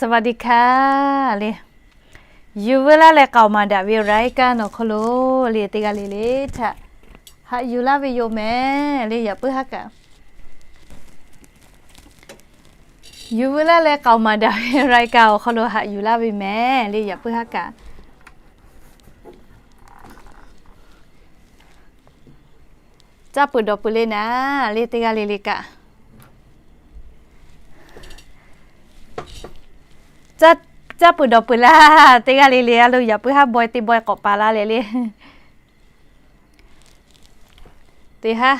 สวัสดีค่ะ le. Yuˬ veu laˇ leh k'aoˍ maˍ daꞈ ve รายการ awˬ hk'aw lo le, teˇ g'aˇ le le htaꞈ haꞈ yuˬ laˇ ve yoˬ mehˍ le. Yaꞈ puiˉ haˉ kaꞈ, yuˬ veu laˇ leh k'aoˍ maˍ daꞈ ve รายการ awˬ hk'aw lo haꞈ yuˬ laˇ ve mehˍ le. Yaꞈ puiˉ haˉ kaꞈ, caˇ peuˬ dawˬ peuˬ le naˍ le, teˇ g'aˇ le le kaꞈ. Caˇ peuˬ dawˬ peuˬ laˇ, teˇ g'aˇ le le a lo. Yaꞈ puiˉ haˉ bawehˇ teˇ bawehˇ k'awꞈ pa laˇ leh le. Teˇ haˉ,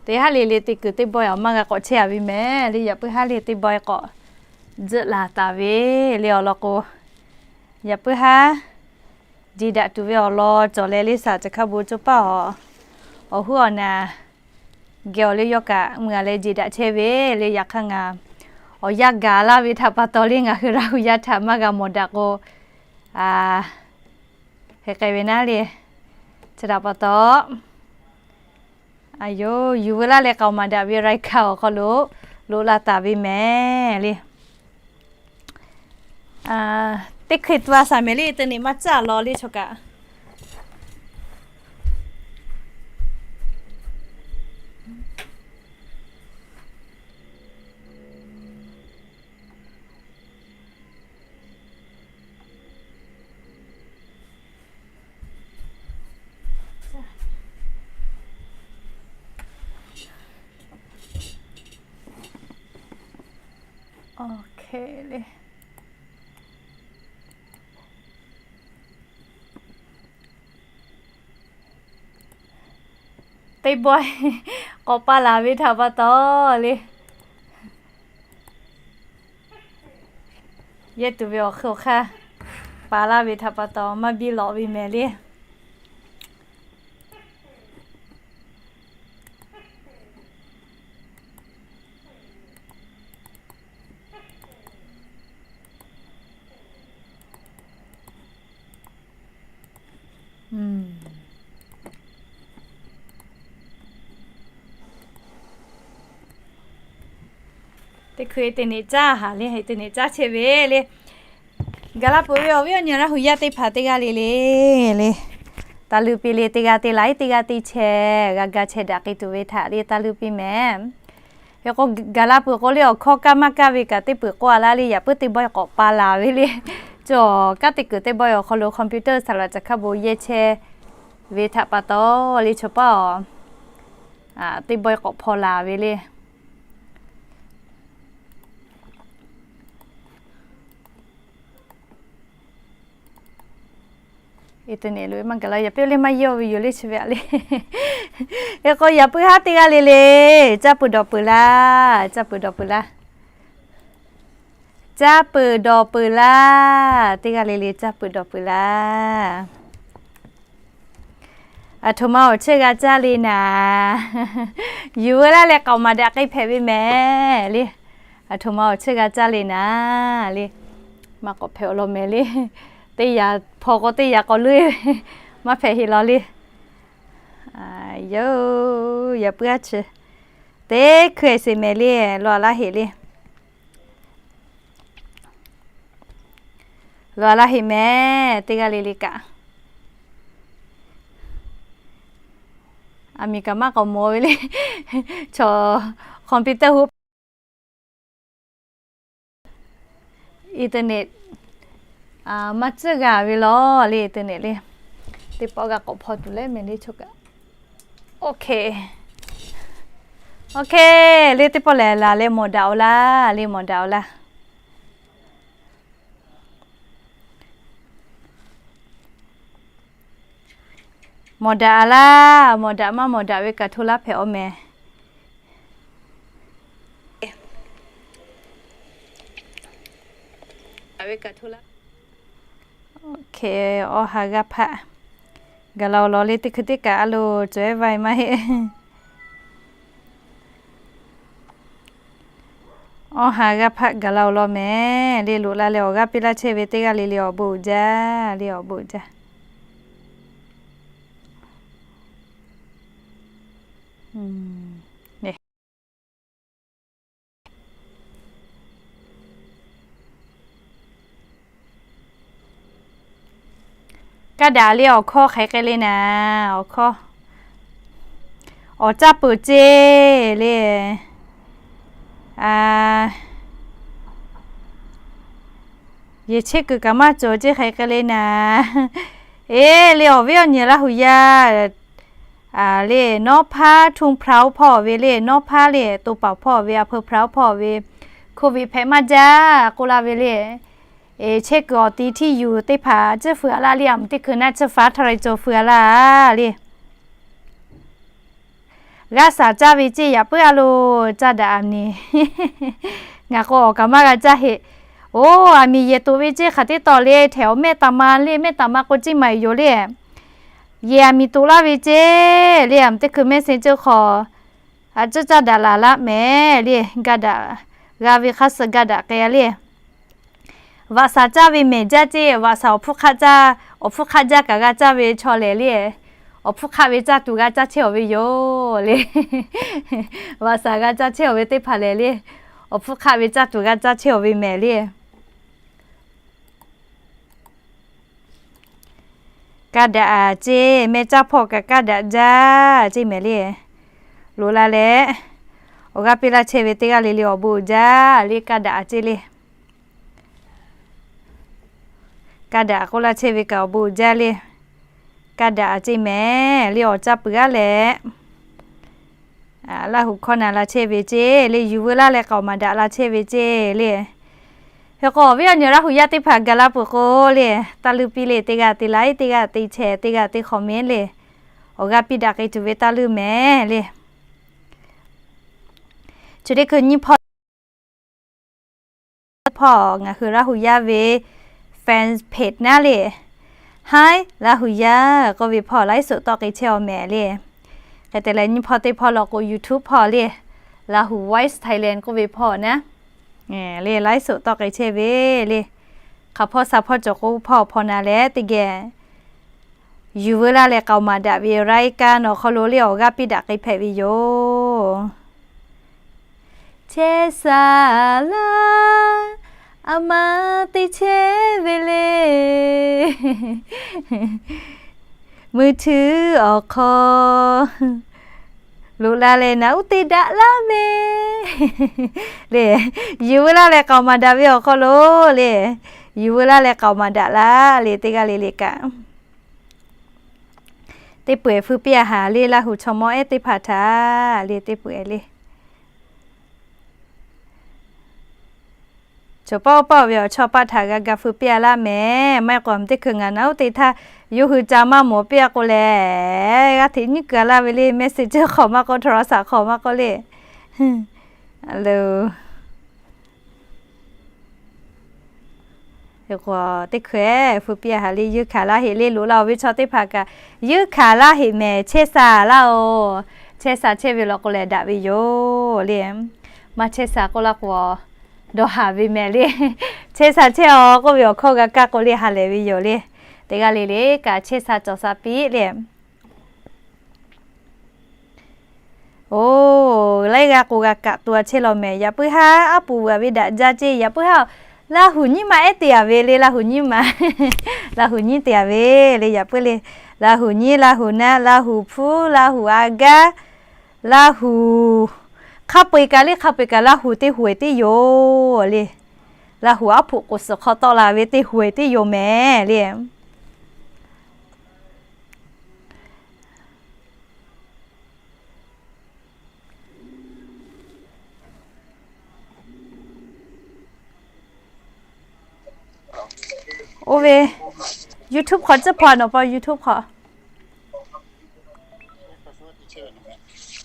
teˇ haˉ le le teˇ kuiˬ teˇ bawehˇ awˬ maˇ g'a k'awꞈ chehˇ a ve mehˍ le. Yaꞈ puiˉ haˉ le teˇ bawehˇ k'awꞈ tzuhˆ la taˍ ve le awˬ lawn k'o, yaꞈ puiˉ haˉ jeˬ daꞈ tuˬ ve awˬ lawn cawˬ leh le, saˍ caˬ hkaˇ bon coˇ paˇ awˬ, awˬ huˉ awˬ naˍ geh awˬ le yawˇ kaꞈ mui a leh jeˬ daꞈ chehˇ ve le. Yaꞈ hk'aˇ ngaˬ awˬ yanˇ gaˬ laˇ ve htaꞈ pa taw le, ngaˬ hui Laˇ hu yaˇ htaꞈ maˇ g'a mawˬ daꞈ k'o, hk'e k'ai ve naˉ le. Chi htaꞈ pa taw, a yoˬ, yuˬ veu laˇ leh k'aoˍ maˍ daꞈ ve รายการ awˬ hk'aw lo loꞈ la taˍ ve mehˍ le. Teˇ hkui tu a shaˍ mehˍ le, อินเทอร์เน็ต maˇ caˇ law le chaw kaꞈ. Teˇ bawehˇ k'awꞈ pa laˬ ve htaꞈ pa taw le, yehˇ tuˬ ve awˬ hk'aˇ awˬ hk'aˇ pa laˇ ve htaꞈ pa taw maˇ biˇ lawꞈ ve mehˍ le. Teˇ hkui อินเทอร์เน็ต caˇ haˍ le, อินเทอร์เน็ต caˇ chehˇ ve le. Gaˬ la peuˬ ve awˬ viˉ awˬ nyi Laˇ hu yaˇ teˇ hpaˍ teˇ g'aˇ le le le, taˇ luˇ piˇ le. Teˇ g'aˇ te laiˉ teˇ g'aˇ teˇ chehˇ g'a ga chehˇ daꞈ k'ai tuˬ ve htaꞈ le taˇ luˇ piˇ mehˍ. Hk'e k'o, gaˬ la peuˬ k'o le awˬ hkawˇ kaˇ maˇ kaˇ ve kaꞈ teˇ peuˬ k'oˆ a laˇ le, yaꞈ puiˉ teˇ bawehˇ k'awꞈ pa laˬ ve le. Cawˬ kaˉ teˇ kuiˬ teˇ bawehˇ awˬ hk'aw lo computer saˍ laꞈ caˬ hkaˇ bon yehˇ chehˇ ve htaꞈ pa taw le chaw paˇ awˬ teˇ bawehˇ k'awꞈ hpaw laˬ ve le. Eˍteˍneˍ loꞈ-e maˇ gaˬ la, yaꞈ piˇ le maˇ yehˇ ve yoˬ le chi ve a le. Hk'e k'o yaꞈ puiˉ haˉ teˇ g'aˇ le le, caˇ peuˬ dawˬ peuˬ laˇ, caˇ peuˬ dawˬ peuˬ laˇ. Caˇ peuˬ dawˬ peuˬ laˇ, teˇ g'aˇ le le caˇ peuˬ dawˬ peuˬ laˇ. Aˬ htoꞈ ma awˬ chehˇ g'a caˇ le naˍ. Yuˬ veu laˇ leh k'aoˍ maˍ daꞈ k'ai hpehꞈ ve mehˍ le. Aˬ htoꞈ ma awˬ chehˇ g'a caˇ le naˍ le. Maˇ k'awꞈ hpehꞈ awˬ lawn mehˍ le. Teˇ yaꞈ hpaw k'o teˇ yaꞈ k'awꞈ leuˉ ve, maˇ hpehꞈ heˆ law le. Yoˬ, yaꞈ puiˉ aˉ chi teˇ hkui eˍ sheˍ mehˍ le, lawˬ a laˇ heˆ le. Lawˬ a laˇ heˆ mehˍ, teˇ g'aˇ le le kaꞈ. Aˬ miˍ kaꞈ maˇ k'awꞈ mawˬ ve le. Chaw computer hu eˍteˍneˍ maˇ tcuhˉ g'a ve law le, eˍteˍneˍ le. Teˇ pawˆ g'a k'awꞈ hpaw tuˬ leh mehˍ le chaw kaꞈ. Okay, okay le, teˇ pawˆ lehˬ laˬ leh mawˬ daꞈ-oˬ laˇ le, mawˬ daꞈ-oˬ laˇ. Mawˬ daꞈ-a laˇ, mawˬ daꞈ maˇ mawˬ daꞈ ve kaꞈ hto laˇ hpehꞈ-oˬ mehˍ. Okay, awˬ ha g'a hpaˆ gaˬ la-oˬ law le, teˇ hkui teˇ kaꞈ a lo cawˬ-ehˉ vaˇ-e maˇ heˆ. Awˬ ha g'a hpaˆ gaˬ la-oˬ law mehˍ le, loꞈ la leh awˬ g'aˇ piˇ laˇ chehˇ ve teˇ g'aˇ le le awˬ bon uiˍ jaˇ le, awˬ bon uiˍ jaˇ. Kaˇ daꞈ le awˬ hkawˇ hk'aˬ hk'e le naˍ, awˬ hkawˇ, awˬ caˇ peuˬ ceˇ le. Yehˬ chehˇ kuiˬ kaꞈ maˇ cawˬ ceˇ hk'aˬ hk'e le naˍ. Eˬ le, awˬ viˉ awˬ nyi Laˇ huˍ yaˇ le, nawˉ hpaˇ ทุ่งพร้าว hpawˇ ve le, nawˉ hpaˇ le, ตัวเป่า hpawˇ ve, อำเภอพร้าว hpawˇ ve, โควิด hpehꞈ maˇ jaˇ k'oˆ laˇ ve le. Eˬ, chehˇ kuiˬ awˬ ti htiˇ yuˬ teˇ hpaˍ tcuhˉ feu a laˇ le, aˬ mvuhˇ teˇ hkui naˆ tcuhˉ faˉ htaˇ leh cawˬ feu a laˇ le. G'aˇ saˍ caˇ ve ceˇ yaꞈ puiˉ a lo, caˇ daꞈ a miˬ. Ngaˬ k'o awˬ kaꞈ maˇ g'a caˇ heˆ. Oˬ, aˬ miˍ yehˬ toꞈ ve ceˇ hk'aˬ teˇ tawˍ le, hteꞈ awˬ mehˆ taˍ ma le, mehˆ taˍ ma k'o ceˇ maˍ yoˬ le. Yehˬ aˬ miˍ toꞈ laˇ ve ceˇ le, aˬ mvuhˇ teˇ hkui mehˆ seˍ ceuˇ hk'aw, a ceuˇ caˇ daꞈ laˬ laˇ mehˍ le, gaˇ daꞈ g'a ve hk'aˇ suh gaˇ daꞈ k'ai a le. Vaꞈ saˍ caˇ ve mehˬ jaˇ ceˇ, vaꞈ saˍ awˬ hpfuhˇ hk'aˆ caˇ, awˬ hpfuhˇ hk'aˆ jaˇ kaꞈ g'a caˇ ve chaw lehˬ le, awˬ hpfuhˇ hk'aˆ ve caˇ tuˬ g'a caˇ chehˇ awˬ ve yoˬ le. Vaꞈ saˍ g'a caˇ chehˇ awˬ ve teˇ hpaˍ lehˬ le, awˬ hpfuhˇ hk'aˆ ve caˇ tuˬ g'a caˇ chehˇ awˬ ve mehˍ le. Kaˇ daꞈ a ceˇ, mehˆ caˇ hpawˇ kaꞈ kaˇ daꞈ jaˇ ceˇ mehˍ le. Loꞈ la leh, awˬ g'aˇ piˇ laˇ chehˇ ve teˇ g'aˇ le le awˬ bon uiˍ jaˇ le, kaˇ daꞈ a ceˇ le. Kaˇ daꞈ k'oˆ laˇ chehˇ ve kaꞈ awˬ bon uiˍ jaˇ le. Kaˇ daꞈ a ceˇ mehˍ le, awˬ caˇ peuˬ g'aˇ leh, Laˇ huˍ hkawˇ na la chehˇ ve ceˇ le, yuˬ veu laˇ leh k'aoˍ maˍ daꞈ la chehˇ ve ceˇ le. Hk'e k'o, awˬ viˉ awˬ nyi Laˇ huˍ yaˇ teˇ hpaˍ gaˬ la peuˬ k'o le, taˇ luˇ piˇ le, teˇ g'aˇ te like, teˇ g'aˇ te share, teˇ g'aˇ te comment le, awˬ g'aˇ piˇ daꞈ k'ai tuˬ ve taˇ luˇ mehˍ le. Chi teˇ hkui nyiˇ hpawˇ hpawˇ ngaˬ hui Laˇ huˍ yaˇ ve fan page naˉ le, Hi Laˇ huˍ yaˇ k'oˆ ve hpawˇ ไลฟ์สด tawˆ k'ai chehˇ awˬ mehˍ le. Hk'e te leh nyiˇ hpawˇ teˇ hpawˇ law k'o YouTube hpawˇ le, Laˇ huˍ Voice Thailand k'oˆ ve hpawˇ naˉ le, ไลฟ์สด tawˆ k'ai chehˇ ve le. Hk'aˬ hpawˇ sha hpawˇ cawˬ k'o hpawˇ hpawˇ na leh teˇ geh yuˬ veu laˇ leh k'aoˍ maˍ daꞈ ve รายการ awˬ hk'aw lo le awˬ g'aˇ piˇ daꞈ k'ai hpehꞈ ve yoˬ. Chehˇ sha laˇ, a ma te chehˇ ve le, mui htuiˉ awˬ hk'aw loꞈ la leh naˬ uˉ te daꞈ laˇ mehˍ le. Yuˬ veu laˇ leh k'aoˍ maˍ daꞈ ve awˬ hk'aw lo le, yuˬ veu laˇ leh k'aoˍ maˍ daꞈ laˇ le, teˇ g'aˇ le le kaꞈ teˇ peu-eˬ feu piˇ a haˍ le, Laˇ huˍ chaw mawˇ ehˉ teˇ hpaˍ htaꞈ le, teˇ peu-eˬ le. Chaw paˆ paˆ ve awˬ chawˇ paˆ htaꞈ g'a ga feu piˇ a laˇ mehˍ. Maˇ heˆ k'o aˬ mvuhˇ teˇ hkui ngaˬ naˬ uˉ te htaˇ, yawˇ hui ca maˇ mawˬ piˇ a k'o lehˬ, g'aˇ hteꞈ nyiˉ kuiˬ a laˇ ve le, message hk'aw maˇ k'oˆ, โทรศัพท์ hk'aw maˇ k'oˆ le. Lo Teˇ hkui feu piˇ a haˍ le, yeunˇ hkanˍ laˇ heˆ le, loꞈ la-oˬ ve chaw teˇ hpaˍ kaꞈ yeunˇ hkanˍ laˇ heˆ mehˍ, chehˇ sha laˇ-oˬ. Chehˇ sha chehˇ ve law k'o lehˬ daꞈ ve yoˬ le. Maˇ chehˇ sha k'oˆ laˇ k'o dawˇ haˍ ve mehˍ le. Chehˇ sha chehˇ-aw k'oˆ ve awˬ hkawˇ g'a kaˇ k'o le ha lehˬ ve yoˬ le. Teˇ g'aˇ le le kaꞈ chehˇ sha cawˬ sha piˇ le. Oˬ, laiˉ g'aˇ k'o g'a kaꞈ to a chehˇ law mehˍ. Yaꞈ puiˉ haˉ aˉ poꞈ veuꞈ ve daꞈ jaˇ ceˇ. Yaꞈ puiˉ haˉ Laˇ huˍ nyiˉ ma ehˉ te-a ve le, Laˇ huˍ nyiˉ ma. Laˇ huˍ nyiˉ te-a ve le, yaꞈ puiˉ le. Laˇ huˍ nyiˉ, Laˇ huˍ naˆ, Laˇ huˍ hpfuhˇ, Laˇ huˍ a gaˇ, Laˇ huˍ hk'a peu-eˬ kaꞈ le, hk'a peu-eˬ kaꞈ Laˇ huˍ teˇ huˍ-eˬ teˇ yoˬ le. Laˇ huˍ aˉ poꞈ k'oˍ suhˍ hk'aw tawˆ la ve teˇ huˍ-eˬ teˇ yoˬ mehˍ le. Oˇ ve YouTube hk'aw tcuhˉ hpaw nawˬ pa, YouTube hk'aw.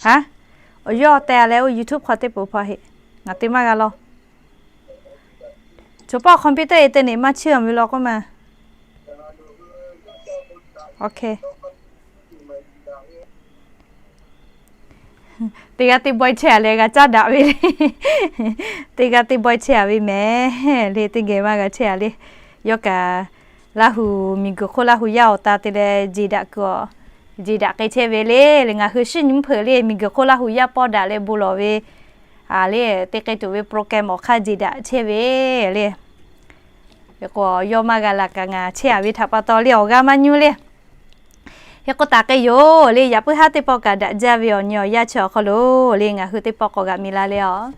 Haˉ, awˬ yawˇ te-a leh oˇ YouTube hk'aw teˇ peuˬ hpaw heˆ. Ngaˬ te maˇ g'a law. Choˬ pawˆ computer internet maˇ chiˇ-a ve law k'oˆ ma. Teˇ g'aˇ teˇ bawehˇ chehˇ-a leh g'a caˇ daꞈ ve le. Teˇ g'aˇ teˇ bawehˇ chehˇ-a ve mehˍ le, teˇ geh maˇ g'a chehˇ-a le. Yawˇ kaꞈ Laˇ huˍ miˬguiˬ hk'oˆ Laˇ huˍ yaˇ awˬ ta te leh jeˬ daꞈ kuiˬ-a, jeˬ daꞈ k'ai chehˇ ve le. Ngaˬ hui shiˉ nyi mvuhˇ hpeuꞈ le miˬguiˬ hk'oˆ Laˇ huˍ yaˇ pawˇ daꞈ leh bon lawˬ ve le, te k'ai tuˬ ve program awˬ hk'aˇ jeˬ daꞈ chehˇ ve le. Hk'e k'o, yawˇ maˇ g'a laˬ kaꞈ ngaˬ chehˇ a ve htaꞈ pa taw le awˬ g'aˇ maˇ nyuˇ le. Hk'e k'o taˍ k'ai yoˬ le, yaꞈ puiˉ haˉ teˇ pawˆ kaꞈ daꞈ jaˇ ve awˬ nyi awˬ yanˇ chi awˬ hk'aw lo le ngaˬ hui teˇ pawˆ k'awꞈ g'a miˬ la leh a,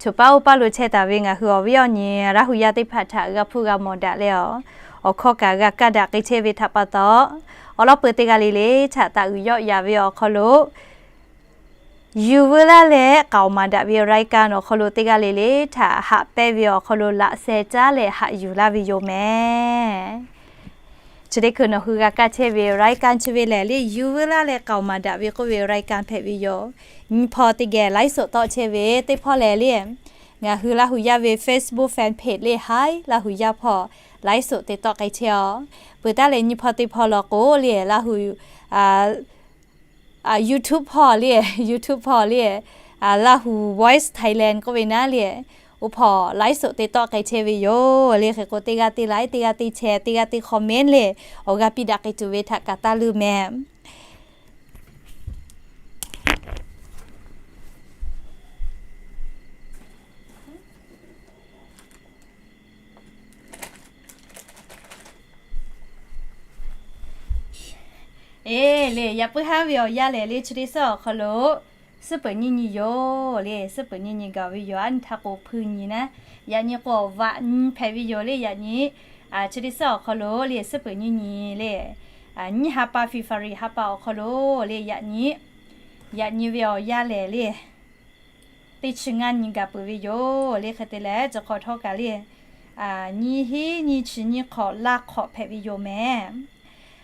choˬ paˉ oˇ paˉ lo chehˇ taˍ ve ngaˬ hui awˬ viˉ awˬ nyi Laˇ hu yaˇ teˇ hpaˍ htaꞈ g'a hpuˇ g'a mawˬ daꞈ leh a, awˬ hkawˇ kaꞈ g'a kaˇ daꞈ k'ai chehˇ ve htaꞈ pa taw, awˬ lawn peuˬ teˇ g'aˇ le le htaꞈ taˍ uiˍ yawˆ yaˍ ve awˬ hk'aw lo yuˬ veu laˇ leh k'aoˍ maˍ daꞈ ve รายการ awˬ hk'aw lo teˇ g'aˇ le le htaꞈ haꞈ pehnˇ ve awˬ hk'aw lo laꞈ sheh caˉ leh haꞈ yuˬ laˇ ve yoˬ mehˍ. Chi teˇ hkui nawˬ hui g'a kaˇ chehˇ ve รายการ chi ve lehˬ le, yuˬ veu laˇ leh k'aoˍ maˍ daꞈ ve k'oˆ ve รายการ hpehꞈ ve yoˬ. Nyi hpawˇ teˇ geh ไลฟ์สด tawˆ chehˇ ve teˇ hpawˇ lehˬ le, ngaˬ hui Laˇ hu yaˇ ve Facebook fan page le haiˉ Laˇ hu yaˇ hpawˇ ไลฟ์สด te tawˆ k'ai chehˇ a. Peuˬ taˉ leh nyi hpawˇ teˇ hpawˇ law k'o le Laˇ hu YouTube hpawˇ le, YouTube hpawˇ le, Laˇ hu Voice Thailand k'oˆ ve naˉ le, oˇ hpawˇ ไลฟ์สด te tawˆ k'ai chehˇ ve yoˬ le. Hk'e k'o teˇ g'aˇ teˇ ไลค์ teˇ g'aˇ teˇ แชร์ teˇ g'aˇ teˇ คอมเมนต์ le awˬ g'aˇ piˇ daꞈ k'ai tuˬ ve htaꞈ kaꞈ taˇ leuˇ mehˍ. Eˬ le, yaꞈ puiˉ haˉ ve awˬ yanˇ lehˬ le, chi teˇ suhˉ awˬ hk'aw lo suhˉ peuˬ nyiˇ nyi yoˬ le. Suhˉ peuˬ nyiˇ nyi gaˬ ve yoˬ. Aˉ nyi htaˇ k'o hpuiˇ nyi naˉ, yaꞈ nyi k'o vaꞈ nyi hpehꞈ ve yoˬ le. Yaꞈ nyi chi teˇ suhˉ awˬ hk'aw lo le suhˉ peuˬ nyiˇ nyi le, nyiˇ ha pa February ha pa awˬ hk'aw lo le yaꞈ nyi, yaꞈ nyi ve awˬ yanˇ lehˬ le teˇ chi ngaˇ nyi gaˬ peuˬ ve yoˬ le. Hk'e te leh chi hk'awꞈ htawˇ kaꞈ le nyiˇ hinˉ nyiˇ chi nyiˇ hk'awꞈ laˇ hk'awꞈ hpehꞈ ve yoˬ mehˍ.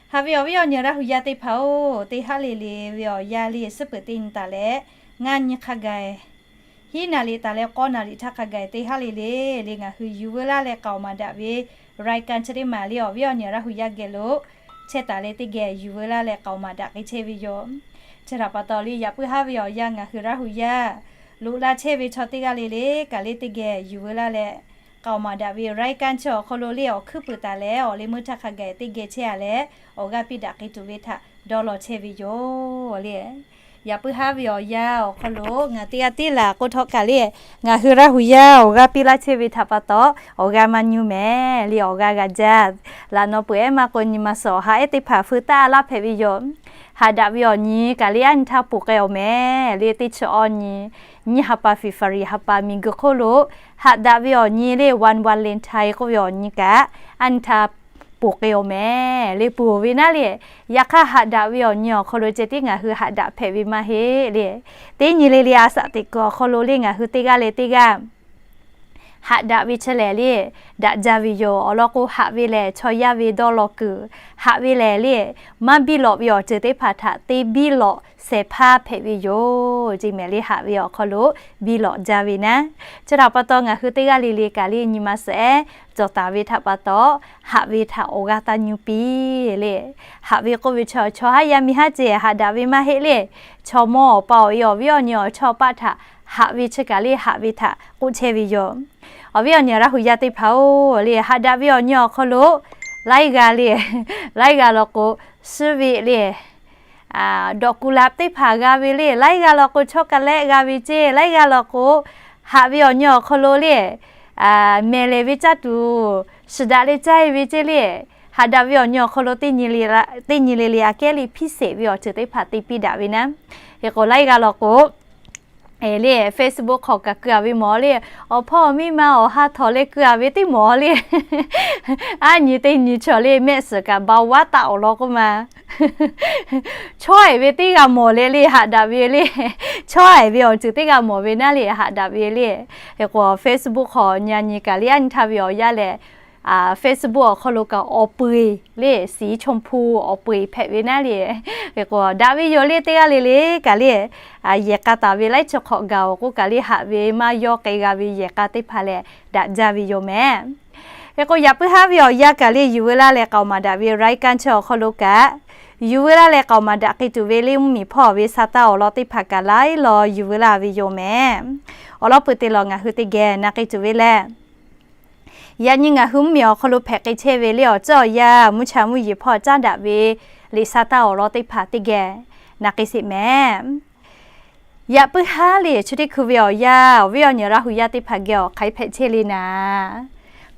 Haꞈ ve awˬ viˉ awˬ nyi Laˇ hu yaˇ teˇ hpaˍ-oˬ, teˇ haˉ le le ve awˬ yanˇ le suhˉ peuˬ teˇ nyi taˍ leh ngaˇ nyi hk'a gaˬ, hiˉ naˍ riˍ taˍ leh k'awˇ naˍ riˍ htaˇ hk'a gaˬ teˇ haˉ le le le ngaˬ hui yuˬ veu laˇ leh k'aoˍ maˍ daꞈ ve รายการ chi teˇ maˬ le awˬ viˉ awˬ nyi Laˇ hu yaˇ geh lo chehˇ taˍ leh teˇ geh yuˬ veu laˇ leh k'aoˍ maˍ daꞈ k'ai chehˇ ve yoˬ. Chi htaꞈ pa taw le yaꞈ puiˉ haˉ ve awˬ yanˇ ngaˬ hui Laˇ hu yaˇ loꞈ la chehˇ ve chaw teˇ g'aˇ le le kaꞈ le teˇ geh yuˬ veu laˇ leh k'aoˍ maˍ daꞈ ve รายการ chi awˬ hk'aw lo le awˬ hkuiˉ puiˍ taˍ leh awˬ leh meuˇ htaˇ hk'a gaˬ teˇ geh chehˇ a leh awˬ g'aˇ piˇ daꞈ k'ai tuˬ ve htaꞈ dawˇ law chehˇ ve yoˬ le. Yaꞈ puiˉ haˉ ve awˬ yanˇ awˬ hk'aw lo ngaˬ teˇ g'aˇ tiˉ laˬ k'oˆ htawˇ kaꞈ le ngaˬ hui Laˇ hu yaˇ awˬ g'aˇ piˇ laˇ chehˇ ve htaꞈ pa taw awˬ g'aˇ maˇ nyuˇ mehˍ le awˬ g'aˇ g'a jaˇ. Laꞈ naw peuˬ ehˉ maˇ k'o nyi ma suhˍ awˬ ha ehˉ teˇ hpaˍ feu taˉ laˇ hpehꞈ ve yoˬ. Haꞈ daꞈ ve awˬ nyi kaꞈ le aˉ nyi htaˇ poˬ k'ai awˬ mehˍ le teˇ chi awˇ nyi, nyiˇ ha pa February ha pa miˬ guiˬ hk'oˆ lo haꞈ daꞈ ve awˬ nyi le วันวาเลนไทน์ k'oˆ ve awˬ nyi kaꞈ aˉ nyi htaˇ poˬ k'ai awˬ mehˍ le poˬ ve naˉ le. Yaꞈ hk'aˇ haꞈ daꞈ ve awˬ nyi awˬ hk'aw lo ceh tiˉ ngaˬ hui haꞈ daꞈ hpehꞈ ve maˇ heˆ le. Teˇ nyi le le a shaꞈ teꞈ kuiˬ awˬ hk'aw lo le ngaˬ hui teˇ g'aˇ leh teˇ g'aˇ haꞈ daꞈ ve chi lehˬ le daꞈ jaˇ ve yoˬ. Awˬ lawn k'o haꞈ ve lehˬ chaw yaˇ ve dawˇ law kuiˬ, haꞈ ve lehˬ le maˇ biˇ lawꞈ ve awˬ ceuˬ teˇ hpaˍ htaꞈ te biˇ lawꞈ shehˍ hpaˇ hpehꞈ ve yoˬ. Ceˇ mehˍ le haꞈ ve awˬ hk'aw lo biˇ lawꞈ jaˇ ve naˉ. Chi htaꞈ pa taw ngaˬ hui teˇ g'aˇ le le kaꞈ le nyi ma suhˍ ehˉ cawˬ taˍ ve htaꞈ pa taw haꞈ ve htaꞈ awˬ g'aˇ taˇ nyuˇ piˇ le. Haꞈ ve k'oˆ ve chaw chaw haˉ yaˇ miˇ haˉ ceh haꞈ daꞈ ve maˇ heˆ le. Chaw mawˇ awˬ pa awˬ e awˬ viˉ awˬ nyi awˬ chawˇ paˆ htaꞈ haꞈ ve chi kaꞈ le haꞈ ve htaꞈ k'oˆ chehˇ ve yoˬ. Awˬ viˉ awˬ nyi Laˇ hu yaˇ teˇ hpaˍ-oˬ le haꞈ daꞈ ve awˬ nyi awˬ hk'aw lo laiˉ g'aˇ le laiˉ g'aˇ law k'o suhˉ ve le dawꞈ kuˬ laꞈ teˇ hpaˍ g'a ve le, laiˉ g'aˇ law k'o chaw ka lehˆ g'a ve ceˇ, laiˉ g'aˇ law k'o haꞈ ve awˬ nyi awˬ hk'aw lo le mehˬ lehˍ ve caˇ tuˬ shiˍ daꞈ leh caˇ e ve ceˇ le. Haꞈ daꞈ ve awˬ nyi awˬ hk'aw lo teˇ nyi le le aꞈ kehˉ le hpiˇ sheˍ ve awˬ ceuˬ teˇ hpaˍ te piˇ daꞈ ve naˉ. Hk'e k'o laiˉ g'aˇ law k'o le Facebook hk'aw kaꞈ keu a ve mawˬ le, awˬ hpawˇ miˇ ma awˬ ha htawnˍ leh keu a ve teˇ mawˬ le. Aˉ nyi teˇ nyi chaw le mehˆ suhˍ kaꞈ ba vaˉ taˆ awˬ lawn k'oˆ ma chawˇ eˍ ve teˇ g'aˇ mawˬ leh le haꞈ daꞈ ve le. Chawˇ eˍ ve awˬ ceuˬ teˇ g'aˇ mawˬ ve naˉ le haꞈ daꞈ ve le. Hk'e k'o Facebook hk'aw nyi a nyi kaꞈ le aˉ nyi htaˇ ve awˬ yanˇ lehˬ Facebook awˬ hk'aw lo kaꞈ awˬ peu eˬ le สีชมพู awˬ peu eˬ hpehꞈ ve naˉ le. Hk'e k'o daꞈ ve yoˬ le teˇ g'aˇ le le kaꞈ le yehˬ k'a taˍ ve laiˉ chi hk'awꞈ gaˬ awˬ k'oˆ kaꞈ le haꞈ ve maˇ yawˇ k'ai g'a ve yehˬ k'a teˇ hpaˍ lehˬ daꞈ jaˇ ve yoˬ mehˍ. Hk'e k'o yaꞈ puiˉ haˉ ve awˬ yanˇ kaꞈ le yuˬ veu laˇ leh k'aoˍ maˍ daꞈ ve รายการ chi awˬ hk'aw lo kaꞈ yuˬ veu laˇ leh k'aoˍ maˍ daꞈ k'ai tuˬ ve le mvuhˇmiˬ hpawˇ ve sa taˇ awˬ lawn teˇ hpaˍ kaꞈ laiˉ law yuˬ veu laˇ ve yoˬ mehˍ. Awˬ lawn peuˬ te lawˬ ngaˬ hui teˇ geh na k'ai tuˬ ve lehˬ, yaꞈ nyi ngaˬ hui mvuhˇmiˬ awˬ hk'aw lo hpehꞈ k'ai chehˇ ve le awˬ ceuˬ awˬ yanˇ mvuhˇ cha mvuhˇ yeˬ hpawˇ caˉ daꞈ ve liꞈ sa taˇ awˬ lawn teˇ hpaˍ teˇ geh na k'ai sheˍ mehˍ. Yaꞈ puiˉ haˉ le chi teˇ hkui ve awˬ yanˇ awˬ viˉ awˬ nyi Laˇ hu yaˇ teˇ hpaˍ geh awˬ hk'aiˉ hpehꞈ chehˇ le naˍ.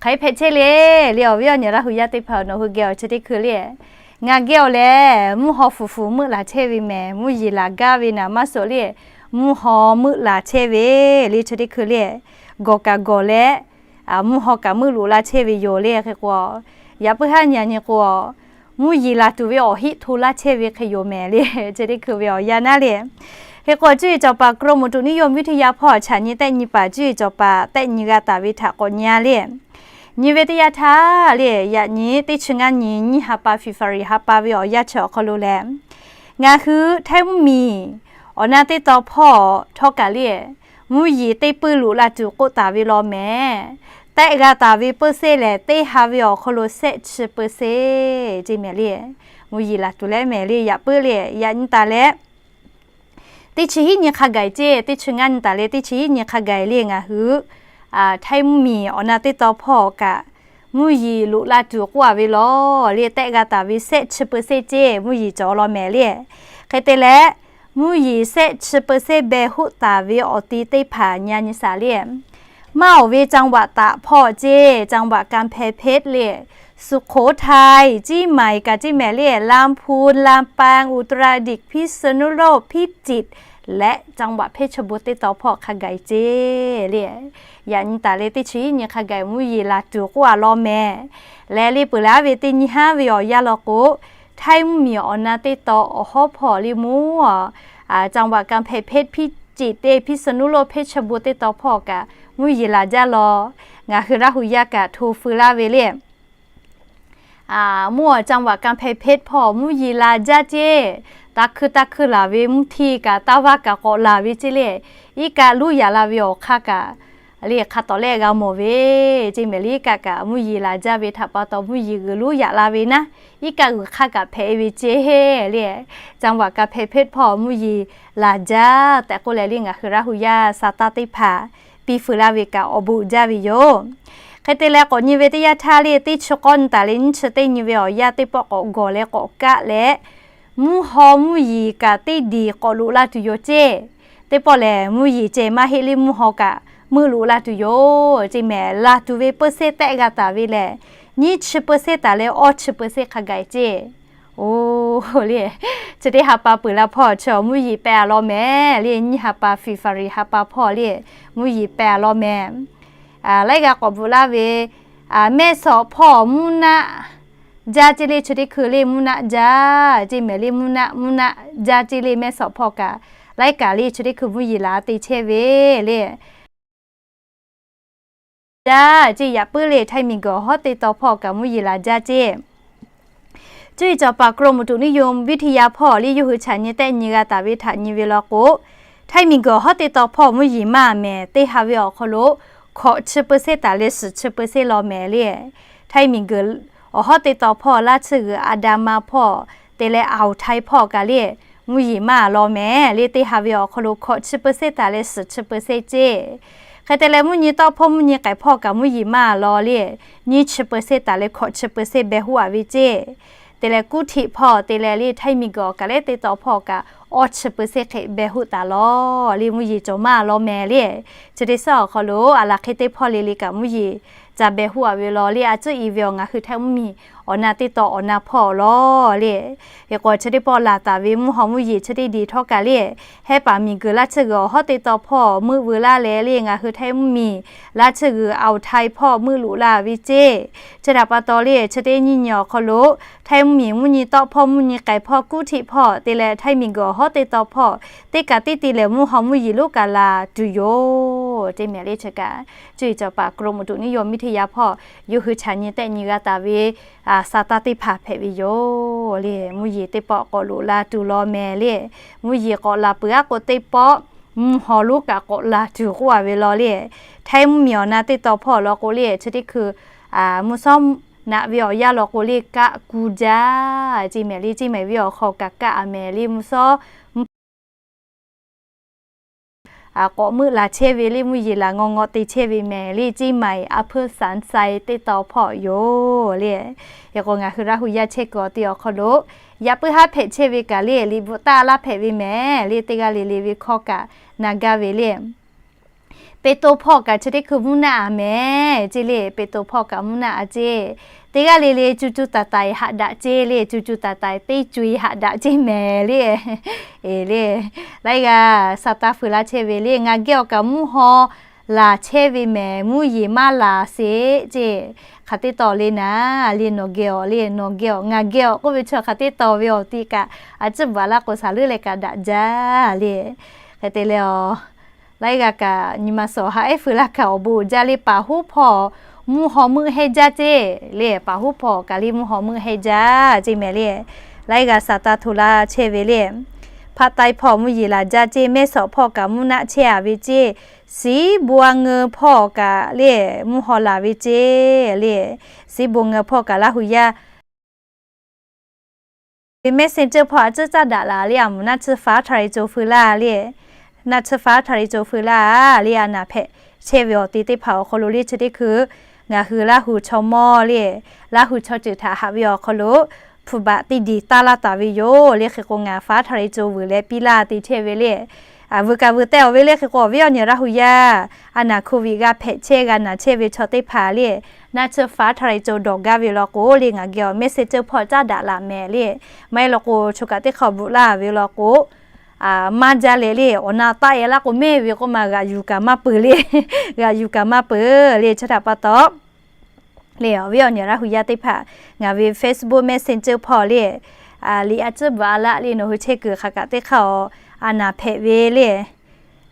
Hk'aˬ hk'e hpehꞈ chehˇ le, le awˬ viˉ awˬ nyi Laˇ hu yaˇ teˇ hpaˍ, nawˬ hui geh awˬ chi teˇ hkui le, ngaˬ geh awˬ le, mvuhˇ haw fuˍ fuˍ meuˆ laˬ chehˇ ve mehˍ. Mvuhˇ yeˬ laˬ gaˇ ve naˍ maˇ suh le, mvuhˇ haw meuˆ laˬ chehˇ ve le chi teˇ hkui le, gawˬ kaꞈ gawˬ leh, mvuhˇ haw kaꞈ meuˆ loꞈ la chehˇ ve yoˬ le. Hk'e k'o, yaꞈ puiˉ haˉ nyi nyi k'o, mvuhˇ yeˬ laˬ tuˬ ve awˬ hiˆ hto laˇ chehˇ ve hk'e yoˬ mehˍ le, chi teˇ hkui ve awˬ yanˇ naˉ le. Hk'e k'o, cuˇ yiˍ cawˬ paˍ กรมอุตุนิยมวิทยา hpawˇ chaꞈ nyi tehˆ nyi paˍ cuˇ yiˍ cawˬ paˍ tehˆ nyi g'a taˍ ve htaꞈ k'awꞈ nyi a le. Nyi ve teˇ yanˇ htaˇ le, yaꞈ nyi teˇ chi ngaˇ nyi nyiˇ ha pa February ha pa ve awˬ yanˇ chi awˬ hk'aw lo lehˬ, ngaˬ hui Htaiˇ mvuhˇ miˬ awˬ na teˇ taw hpawˇ htawˇ kaꞈ le, mvuhˇ yeˬ teˇ puiˇ loꞈ la tuˬ k'oˆ taˍ ve law mehˍ. Tehˆ g'a taˍ ve เปอร์เซ็นต์ lehˬ, teˇ ha ve awˬ hk'aw lo shehˆ chi เปอร์เซ็นต์ ceˇ mehˍ le. Mvuhˇ yeˬ laˬ tuˬ leh mehˍ le, yaꞈ puiˉ le, yaꞈ nyi taˍ leh, teˇ chi hiˉ nyi hk'a gaˬ ceˇ, teˇ chi ngaˇ nyi taˍ leh teˇ chi hiˉ nyi hk'a gaˬ le ngaˬ hui Htaiˇ mvuhˇ miˬ awˬ na teˇ taw hpawˇ kaꞈ, mvuhˇ yeˬ loꞈ la tuˬ k'oˆ a ve law le, tehˆ g'a taˍ ve shehˆ chi เปอร์เซ็นต์ ceˇ mvuhˇ yeˬ cawˬ law mehˍ le. Hk'e te leh, mvuhˇ yeˬ shehˆ chi เปอร์เซ็นต์ beh hoˆ taˍ ve awˬ ti teˇ hpaˍ nyi a nyi shaˍ le. Maˇ awˬ ve จังหวัดตาก hpawˇ ceˇ, จังหวัดกำแพงเพชร le, สุโขทัย Ciˇ maiˍ kaꞈ ceˇ mehˍ le, ลำพูน ลำปาง อุตรดิตถ์ พิษณุโลก พิจิตร leh จังหวัดเพชรบูรณ์ teˇ taw hpawˇ hk'a gaˬ ceˇ le. Yaꞈ nyi taˍ leh teˇ chi hiˉ nyi hk'a gaˬ mvuhˇ yeˬ laˬ tuˬ k'oˆ a law mehˍ. Leh le peuˬ leh aˉ ve teˇ nyi haˉ ve awˬ yanˇ law k'o, Htaiˇ mvuhˇ miˬ awˬ na teˇ taw awˬ hawˉ hpawˇ le mvuhˇ จังหวัดกำแพงเพชร พิจิตร teˇ พิษณุโลก เพชรบูรณ์ teˇ taw hpawˇ kaꞈ mvuhˇ yeˬ laˬ jaˇ law. Ngaˬ hui Laˇ hu yaˇ kaꞈ hto feu laˇ ve le. Mvuhˇ awˬ จังหวัดกำแพงเพชร hpawˇ mvuhˇ yeˬ laˬ jaˇ ceˇ. Taˇ hkui taˇ hkui laˬ ve mvuhˇ htiˇ kaꞈ taˇ vaˇ kaꞈ k'awꞈ laˬ ve ceˇ le. Iˉ kaˆ luˉ yaꞈ la ve awˬ hk'aˇ kaꞈ le hk'a tawˍ lehˆ g'a mawˬ ve ceˇ mehˍ le. Iˉ kaˆ kaꞈ mvuhˇ yeˬ laˬ jaˇ ve htaꞈ pa taw mvuhˇ yeˬ g'uiˬ luˉ yaꞈ la ve naˉ, iˉ kaˆ g'uiˬ hk'aˇ kaꞈ hpehꞈ ve ceˇ le. จังหวัดกำแพงเพชร hpawˇ mvuhˇ yeˬ laˬ jaˇ tehꞈ k'oˆ leh le ngaˬ hui Laˇ hu yaˇ sa taˇ teˇ hpaˍ piˇ feu laˇ ve kaꞈ awˬ bon jaˇ ve yoˬ. Hk'e te leh k'awꞈ nyi ve teˇ yanˇ htaˇ le teˇ chi k'awˇ nyi taˍ leh nyiˇ chi teˇ nyi ve awˬ yanˇ teˇ pawˆ k'awꞈ gawˬ leh k'awꞈ kaˆ leh, mvuhˇ haw mvuhˇ yeˬ kaꞈ teˇ diˬ k'awꞈ loꞈ la tuˬ yoˬ ceˇ. Teˇ pawˆ lehˬ mvuhˇ yeˬ ceh maˇ heˆ le mvuhˇ haw kaꞈ meuˆ loꞈ la tuˬ yoˬ ceˇ mehˍ. Laˬ tuˬ ve เปอร์เซ็นต์ tehˆ g'a taˍ ve lehˬ, nyiˇ chi เปอร์เซ็นต์ taˍ leh awˇ chi เปอร์เซ็นต์ hk'a gaˬ ceˇ. Oˇ le, chi teˇ ha pa peuˬ la hpawˇ chi awˬ mvuhˇ yeˬ pehˬ a law mehˍ le. Nyiˇ ha pa February ha pa hpawˇ le, mvuhˇ yeˬ pehˬ a law mehˍ. Laiˉ g'a k'awꞈ bvuhꞈ laˇ ve, mehˆ sawꞈ hpawˇ mvuhˇ naˆ jaˇ ceˇ le. Chi teˇ hkui le mvuhˇ naˆ jaˇ ceˇ mehˍ le. Mvuhˇ naˆ mvuhˇ naˆ jaˇ ceˇ le mehˆ sawꞈ hpawˇ kaꞈ. Laiˉ kaꞈ le chi teˇ hkui mvuhˇ yeˬ laˬ te chehˇ ve le. Jaˇ ceˇ yaꞈ puiˉ le Htaiˇ miˬ guiˬ awˬ hawˉ teˇ taw hpawˇ kaꞈ mvuhˇ yeˬ laˬ jaˇ ceˇ. Cuˇ yiˍ cawˬ paˍ กรมอุตุนิยมวิทยา hpawˇ le yawˇ hui chaꞈ nyi tehˆ nyi g'a taˍ ve htaꞈ nyi ve law k'o, Htaiˇ miˬ guiˬ awˬ hawˉ teˇ taw hpawˇ mvuhˇ yeˬ maˇ mehˍ. Teˇ ha ve awˬ hk'aw lo hkawꞈ chi เปอร์เซ็นต์ taˍ leh suhˍ chi เปอร์เซ็นต์ law mehˍ le. Htaiˇ miˬ guiˬ awˬ hawˉ teˇ taw hpawˇ laˇ tsuhˇ g'uiˬ อันดามัน hpawˇ te leh อ่าวไทย hpawˇ kaꞈ le mvuhˇ yeˬ maˇ law mehˍ le. Teˇ ha ve awˬ hk'aw lo hkawꞈ chi เปอร์เซ็นต์ taˍ leh suhˍ chi เปอร์เซ็นต์ ceˇ. Hk'e te leh mvuhˇ nyi tawˆ hpawˇ mvuhˇ nyi k'ehˬ hpawˇ kaꞈ mvuhˇ yeˬ maˇ law le, nyiˇ chi เปอร์เซ็นต์ taˍ leh hkawꞈ chi เปอร์เซ็นต์ beh hoˆ a ve ceˇ. Te leh กรุงเทพ hpawˇ te leh le Htaiˇ miˬ guiˬ awˬ kaˬ lehˉ teˇ taw hpawˇ kaꞈ awˇ chi เปอร์เซ็นต์ hk'e beh hoˆ taˍ law le mvuhˇ yeˬ cawˬ maˇ law mehˍ le. Chi teˇ suhˉ awˬ hk'aw lo a laˬ hk'e teˇ hpawˇ le le kaꞈ mvuhˇ yeˬ ca beh hoˆ a ve law le. A tcuhˉ i ve awˬ ngaˬ hui Htaiˇ mvuhˇ miˬ awˬ na teˇ taw awˬ na hpawˇ law le. Hk'e k'o chi teˇ pawˆ laˬ taˍ ve mvuhˇ haw mvuhˇ yeˬ chi teˇ diˬ htawˇ kaꞈ le, Hehˉ paˍ miˬ guiˬ laˇ tsuhˇ g'uiˬ awˬ hawˉ teˇ taw hpawˇ meuˆ veu laˇ leh le ngaˬ hui Htaiˇ mvuhˇ miˬ laˇ tsuhˇ g'uiˬ อ่าวไทย hpawˇ meuˆ loꞈ la ve ceˇ. Chi htaꞈ pa taw le chi teˇ nyiˇ nyi awˬ hk'aw lo Htaiˇ mvuhˇ miˬ mvuhˇ nyi tawˆ hpawˇ mvuhˇ nyi k'ehˬ hpawˇ กรุงเทพ hpawˇ te leh Htaiˇ miˬ guiˬ awˬ hawˉ teˇ taw hpawˇ teˇ kaꞈ teˇ te lehˬ mvuhˇ haw mvuhˇ yeˬ lonˉ kaꞈ laˬ tuˬ yoˬ ceˇ mehˍ le. Chi kaꞈ cuˇ yiˍ cawˬ paˍ กรมอุตุนิยมวิทยา hpawˇ yawˇ hui chaꞈ nyi tehˆ nyi g'a taˍ ve sa taˇ teˇ hpaˍ hpehꞈ ve yoˬ le. Mvuhˇ yeˬ teˇ pawˆ k'awꞈ loꞈ la tuˬ law mehˍ le. Mvuhˇ yeˬ k'awꞈ laˬ peuˬ aˉ k'o teˇ pawˆ mvuhˇ haw lonˉ kaꞈ k'awꞈ laˬ tuˬ k'oˆ a ve law le. Htaiˇ mvuhˇ miˬ awˬ na teˇ taw hpawˇ law k'o le chi teˇ hkui mvuhˇ shawˉ naꞈ ve awˬ yanˇ law k'o le kaˆ ku jaˇ ceˇ mehˍ le. Ceˇ mehˍ ve awˬ hk'aw kaꞈ kaˆ a mehˍ le mvuhˇ shawˉ k'awꞈ meuˆ laˬ chehˇ ve le mvuhˇ yeˬ laˬ ngaw ngaw te chehˇ ve mehˍ le. Ceˇ mehˍ อำเภอสันทราย teˇ taw hpawˇ yoˬ le. Hk'e k'o ngaˬ hui Laˇ hu yaˇ chehˇ kuiˬ awˬ ti awˬ hk'aw lo yaꞈ puiˉ haˉ hpehꞈ chehˇ ve kaꞈ le liꞈ bvuhꞈ taˆ laˇ hpehꞈ ve mehˍ le. Teˇ g'aˇ le le ve hkawˇ kaꞈ na gaˇ ve le. Peˍtawˇ hpawˇ kaꞈ chi teˇ hkui mvuhˇ naˆ a mehˍ ceˇ le. Peˍtawˇ hpawˇ kaꞈ mvuhˇ naˆ a ceˇ. Teˇ g'aˇ le le cu cu taiˍ taiˍ haꞈ daꞈ ceˇ le. Cu cu taiˍ taiˍ teˇ cu-e haꞈ daꞈ ceˇ mehˍ le. Eˍ le, laiˉ g'aˇ Saˍtanˍ fuiˍ la chehˇ ve le. Ngaˬ geh awˬ kaꞈ mvuhˇ haw laˬ chehˇ ve mehˍ, mvuhˇ yeˬ maˇ laˬ sheˍ ceˇ. Hk'aˬ teˇ taw le naˍ le, nawˬ geh awˬ le, nawˬ geh awˬ, ngaˬ geh awˬ k'oˆ ve chi hk'aˬ teˇ taw ve awˬ ti kaꞈ a ciˉ bvuhꞈ laˇ k'o, saˍ leuˉ leh kaꞈ daꞈ jaˇ le. Hk'e te leh a, laiˉ g'aˇ kaꞈ nyi ma suhˍ haꞈ ehˉ fuiˍ laˇ kaꞈ awˬ bon jaˇ le. Paˍ huˉ hpawˇ mvuhˇ haw meuˆ hehnˇ jaˇ ceˇ le. Paˍ huˉ hpawˇ kaꞈ le mvuhˇ haw meuˆ hehnˇ jaˇ ceˇ mehˍ le. Laiˉ g'aˇ Saˍtanˍ htoꞈ la chehˇ ve le. Hpaˆ taiˇ hpawˇ mvuhˇ yeˬ laˬ jaˇ ceˇ. Mehˇ sawꞈ hpawˇ kaꞈ mvuhˇ naˆ chehˇ a ve ceˇ. Siˉ bon a ngeu hpawˇ kaꞈ le mvuhˇ haw laˬ ve ceˇ le. Siˉ bon ngeu hpawˇ kaꞈ Laˇ huˍ yaˇ ve Messenger hpawˇ a ciˉ caˉ daꞈ laˬ le. A mvuhˇ naˆ tsuhˇ faˉ htaˇ leh co feu laˇ le. Naˆ tsuhˇ faˉ htaˇ leh co feu laˇ le. A naˍ hpehꞈ chehˇ ve awˬ te teˇ hpaˍ awˬ hk'aw lo le, chi teˇ hkui ngaˬ hui Laˇ huˍ chaw mawˇ le, Laˇ huˍ chaw ceuˬ htaꞈ haꞈ ve awˬ hk'aw lo hpu baꞈ teˇ diˬ taˇ laˇ taˍ ve yoˬ le. Hk'e k'o ngaˬ faˉ htaˇ leh co vuiˬ leh piˇ laˇ te chehˇ ve le. Vuiˬ kaꞈ vuiˬ teh awˬ ve le. Hk'e k'o awˬ viˉ awˬ nyi Laˇ huˍ yaˇ a naˍ hkoˍ viꞈ g'a hpehꞈ chehˇ g'a naˍ chehˇ ve chaw teˇ hpaˍ le, naˆ tsuhˇ faˉ htaˇ leh co dawˬ gaˇ ve law k'o le, ngaˬ geh awˬ Messenger hpawˇ caˉ daꞈ laˬ mehˍ le. Maˇ heˆ law k'o, choˬ kaꞈ teˇ hk'aw bvuhꞈ laˇ ve law k'o, maˇ jaˇ leh le, awˬ na taˆ e laˇ k'o mehˇ ve k'oˆ ma g'aꞈ yuˬ kaꞈ maˇ peuˬ le. G'aꞈ yuˬ kaꞈ maˇ peuˬ le. Chi htaꞈ pa taw le, awˬ viˉ awˬ nyi Laˇ huˍ yaˇ teˇ hpaˍ, ngaˬ ve Facebook Messenger hpawˇ le, liꞈ a ciˉ bvuhꞈ a laˇ le, nawˬ hui chehˇ kuiˬ hk'aˬ kaꞈ teˇ hk'aˇ a, a naˍ hpehꞈ ve le,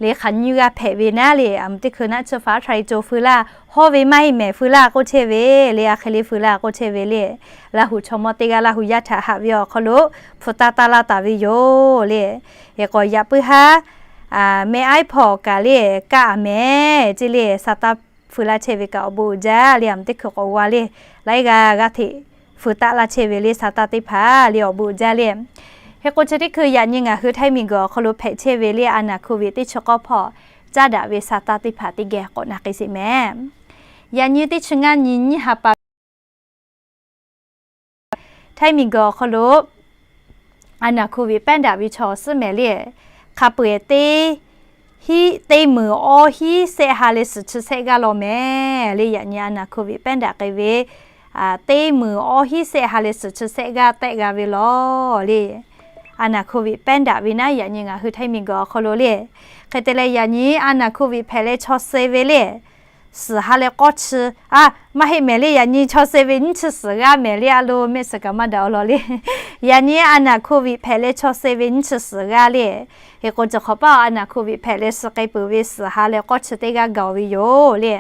le hk'aˬ nyiˇ g'aˇ hpehꞈ ve naˉ le, a mvuhˇ teˇ hkui naˆ tsuhˇ faˉ htaˇ leh co feu laˇ, hawˇ ve maˇ heˆ mehˍ feu laˇ k'oˆ chehˇ ve le. A hk'e le feu laˇ k'oˆ chehˇ ve le. Laˇ huˍ chaw mawˇ teˇ g'aˇ Laˇ huˍ yaˇ htaꞈ haꞈ ve awˬ hk'aw lo hpu taˇ taˇ laˇ taˍ ve yoˬ le. Hk'e k'o yaꞈ puiˉ haˉ mehˆ aiˉ hpawˇ kaꞈ le kaˆ a mehˍ ceˇ le. Saˍtanˍ feu laˇ chehˇ ve kaꞈ awˬ bon uiˍ jaˇ le. A mvuhˇ teˇ hkui k'awꞈ g'a le, laiˉ g'aˇ g'aˇ hteꞈ feu taˆ laˇ chehˇ ve le. Saˍtanˍ teˇ hpaˍ le awˬ bon uiˍ jaˇ le. Hk'e k'o chi teˇ hkui yaꞈ nyi ngaˬ hui Htaiˇ miˬ guiˬ awˬ hk'aw lo hpehꞈ chehˇ ve le, a naˍ hkoˍ viꞈ teˇ chi k'awˇ hpawˇ caˉ daꞈ ve Saˍtanˍ teˇ hpaˍ teˇ geh k'awꞈ na k'ai sheˍ mehˍ. Yaꞈ nyi teˇ chi ngaˇ nyi nyiˇ ha pa Htaiˇ miˬ guiˬ awˬ hk'aw lo a naˍ hkoˍ viꞈ pehˉ daꞈ ve chaw suhˉ mehˍ le, hk'a peu-eˬ teˇ hiˆ teˇ meunˍ awˇ hiˉ sehˆ ha leh suhˍ chi sehˆ g'aˇ law mehˍ le. Yaꞈ nyi a naˍ hkoˍ viꞈ pehˉ daꞈ k'ai ve teˇ meunˍ awˇ hiˉ sehˆ ha leh suhˍ chi sehˆ g'aˇ tehˆ g'a ve law le. A naˍ hkoˍ viꞈ pehˉ daꞈ ve naˉ, yaꞈ nyi ngaˬ hui Htaiˇ miˬ guiˬ awˬ hk'aw lo le. Hk'e te leh yaꞈ nyi a naˍ hkoˍ viꞈ hpehꞈ leh chaw suh ve le suhˍ ha leh k'awˇ chi, a, maˇ heˆ mehˍ le. Yaꞈ nyi chaw suh ve nyiˇ chi suhˍ g'aˇ mehˍ le. A lo mehˆ suhˍ kaꞈ maˇ daꞈ awˬ lawn le. Yaꞈ nyi a naˍ hkoˍ viꞈ hpehꞈ leh chaw suh ve nyiˇ chi suhˍ g'aˇ le. Hk'e k'o chi hk'awꞈ paˇ a naˍ hkoˍ viꞈ hpehꞈ leh suh k'ai peuˬ ve suhˍ ha leh k'awˇ chi teˇ g'aˇ gaˬ ve yoˬ le.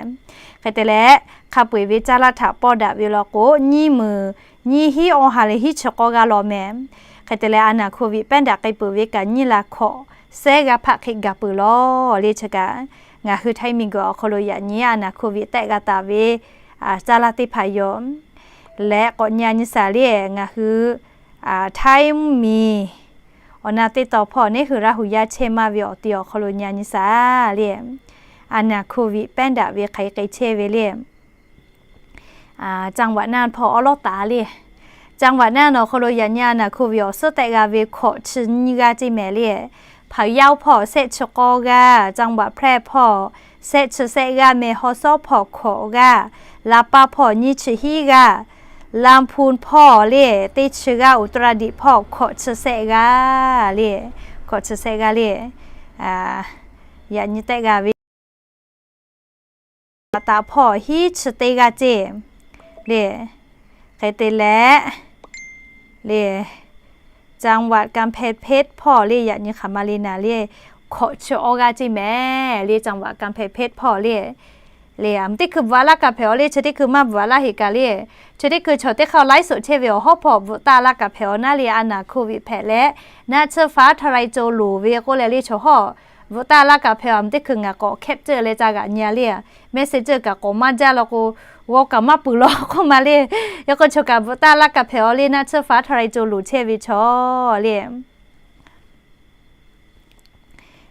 Hk'e te leh hk'a peu-eˬ ve caˇ laˇ htaꞈ pawˇ daꞈ ve law k'o, nyiˇ meunˍ nyiˇ hiˉ awˇ ha leh hiˉ chi k'awˇ g'aˇ law mehˍ. Hk'e te leh a naˍ hkoˍ viꞈ pehˉ daꞈ k'ai peuˬ ve kaꞈ nyiˇ la hkawꞈ sehˉ g'aˇ hpaˆ hk'e gaˬ peuˬ law le. Chi kaꞈ ngaˬ hui Htaiˇ miˬ guiˬ awˬ hk'aw lo yaꞈ nyi a naˍ hkoˍ viꞈ tehˆ g'a taˍ ve caˇ laˇ teˇ hpaˍ yoˬ. Leh k'awꞈ nyi a nyi shaˍ le, ngaˬ hui Htaiˇ mvuhˇ miˬ awˬ na teˇ taw hpawˇ neˉ hui Laˇ huˍ yaˇ chehˇ maˇ ve awˬ ti awˬ hk'aw lo nyi a nyi shaˍ le, a naˍ hkoˍ viꞈ pehˉ daꞈ ve hk'aˬ hk'e chehˇ ve le. จังหวัดน่าน hpawˇ awˉ lawˉ taˍ le. จังหวัดน่าน awˬ hk'aw lo yaꞈ nyi a naˍ hkoˍ viꞈ awˬ suhˉ tehˆ g'a ve hkawꞈ chi nyiˇ g'aˇ ceˇ mehˍ le. พะเยา hpawˇ sehˆ chi k'awˇ g'aˇ, จังหวัดแพร่ hpawˇ sehˆ chi sehˆ g'aˇ, แม่ฮ่องสอน hpawˇ hkawꞈ g'aˇ, ลำปาง hpawˇ nyiˇ chi hiˉ g'aˇ, ลำพูน hpawˇ le teˇ chi g'aˇ, อุตรดิตถ์ hpawˇ hkawꞈ chi sehˆ g'aˇ le, hkawꞈ chi sehˆ g'aˇ le. Yaꞈ nyi tehˆ g'a ve ตราด hpawˇ hiˉ chi teˇ g'aˇ ceˇ le. Hk'e te leh le จังหวัดกำแพงเพชร hpawˇ le yaꞈ nyi hk'aˬ ma le naˍ le, hkawꞈ chi awˇ g'aˇ ceˇ mehˍ le. จังหวัดกำแพงเพชร hpawˇ le le a mvuhˇ teˇ hkui bvuhꞈ a laˇ kaꞈ hpehꞈ awˬ le, chi teˇ hkui maˇ bvuhꞈ a laˇ heˆ kaꞈ le. Chi teˇ hkui chaw teˇ hk'aˇ laiˉ suhˍ chehˇ ve awˬ hawˉ hpawˇ bvuhꞈ taˇ laˇ kaꞈ hpehꞈ awˬ naˉ le, a naˍ hkoˍ viꞈ hpehꞈ leh naˆ tsuhˇ faˉ htaˇ leh co loˍ ve k'oˆ leh le chaw hawˉ bvuhꞈ taˇ laˇ kaꞈ hpehꞈ awˬ. A mvuhˇ teˇ hkui ngaˬ k'awꞈ แคปเจอร์ leh ca g'aꞈ nyi a le, แมสเซนเจอร์ kaꞈ k'awꞈ maˇ jaˇ law k'o, g'aw kaꞈ maˇ peuˬ law k'oˆ ma le. Yaꞈ k'o chaw kaꞈ bvuhꞈ taˇ laˇ kaꞈ hpehꞈ awˬ le, naˆ tsuhˇ faˉ htaˇ leh co loˍ chehˇ ve chaw le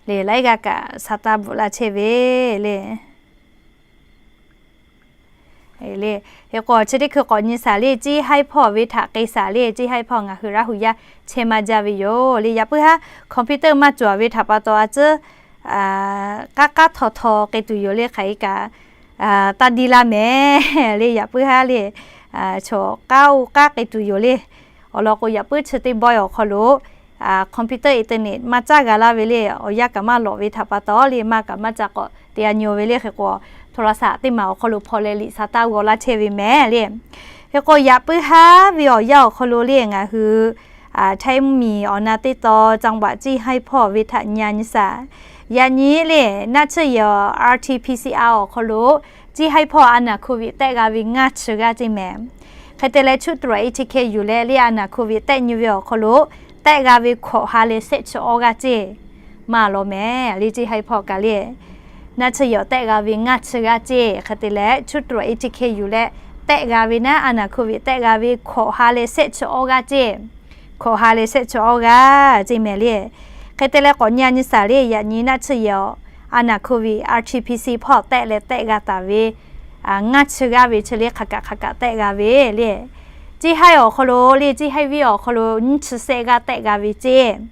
le, laiˉ g'aˇ kaꞈ Saˍtanˍ bvuhꞈ la chehˇ ve le. Hk'e k'o chi teˇ hkui k'awꞈ nyi shaˍ le, Ceˇ haiˇ hpawˇ ve htaꞈ k'ai shaˍ le. Ceˇ haiˇ hpawˇ ngaˬ hui Laˇ huˍ yaˇ chehˇ maˇ jaˇ ve yoˬ le. Yaꞈ puiˉ haˉ computer maˇ cawˬ ve htaꞈ pa taw a tcuhˉ k'aˉ k'aˉ htaw htaw k'ai tuˬ yoˬ le. Hk'aˬ hk'e kaꞈ taˇ diˇ laˇ mehˍ le. Yaꞈ puiˉ haˉ le, chaw k'aˉ oˇ k'aˉ k'ai tuˬ yoˬ le. Awˬ lawn k'o, yaꞈ puiˉ chi teˇ bawehˇ awˬ hk'aw lo computer, internet maˇ caˇ g'a laˇ ve le. Awˬ yanˇ kaꞈ maˇ lawꞈ ve htaꞈ pa taw le, maˇ kaꞈ maˇ ca k'awꞈ te a nyi ve le. Hk'e k'o, โทรศัพท์ teˇ maˬ awˬ hk'aw lo hpaw leh liꞈ sha taˇ g'aw laˇ chehˇ ve mehˍ le. Hk'e k'o, yaꞈ puiˉ haˉ ve awˬ yanˇ awˬ hk'aw lo le, ngaˬ hui htaiˇ miˬ awˬ na teˇ taw จังหวัด Jiˇ haiˇ hpawˇ ve htaꞈ nyi a nyi shaˍ. Yaꞈ nyi le, naˆ tsuhˇ yehˬ awˬ RT-PCR awˬ hk'aw lo Jiˇ haiˇ hpawˇ a naˬ โควิด tehˆ g'a ve ngaˇ chi g'aˇ ceˇ mehˍ. Hk'e te leh, ชุดตรวจ ATK yuˬ leh le a naˬ โควิด tehˆ nyi ve awˬ hk'aw lo tehˆ g'a ve hkawꞈ ha leh shehˆ chi awˇ g'aˇ ceˇ. Maˇ lawꞈ mehˍ le, Jiˇ haiˇ hpawˇ kaꞈ le, naˆ tsuhˇ yehˬ awˬ tehˆ g'a ve ngaˇ chi g'aˇ ceˇ. Hk'e te leh, ชุดตรวจ ATK yuˬ leh tehˆ g'a ve naˉ, a naˬ โควิด tehˆ g'a ve hkawꞈ ha leh shehˆ chi awˇ g'aˇ ceˇ. Hkawꞈ ha leh shehˆ chi awˇ g'aˇ ceˇ mehˍ le. Hk'e te leh, k'awꞈ nyi a nyi shaˍ le, yaꞈ nyi naˆ tsuhˇ yehˬ awˬ a naˬ โควิด RT-PCR hpawˇ tehˆ leh tehˆ g'a taˍ ve ngaˇ chi g'aˇ ve chi le, hk'aˬ kaꞈ hk'aˬ kaꞈ tehˆ g'a ve le. Jiˇ haiˇ awˬ hk'aw lo le, Jiˇ haiˇ venˇ awˬ hk'aw lo nyiˇ chi shehˆ g'aˇ tehˆ g'a ve ceˇ.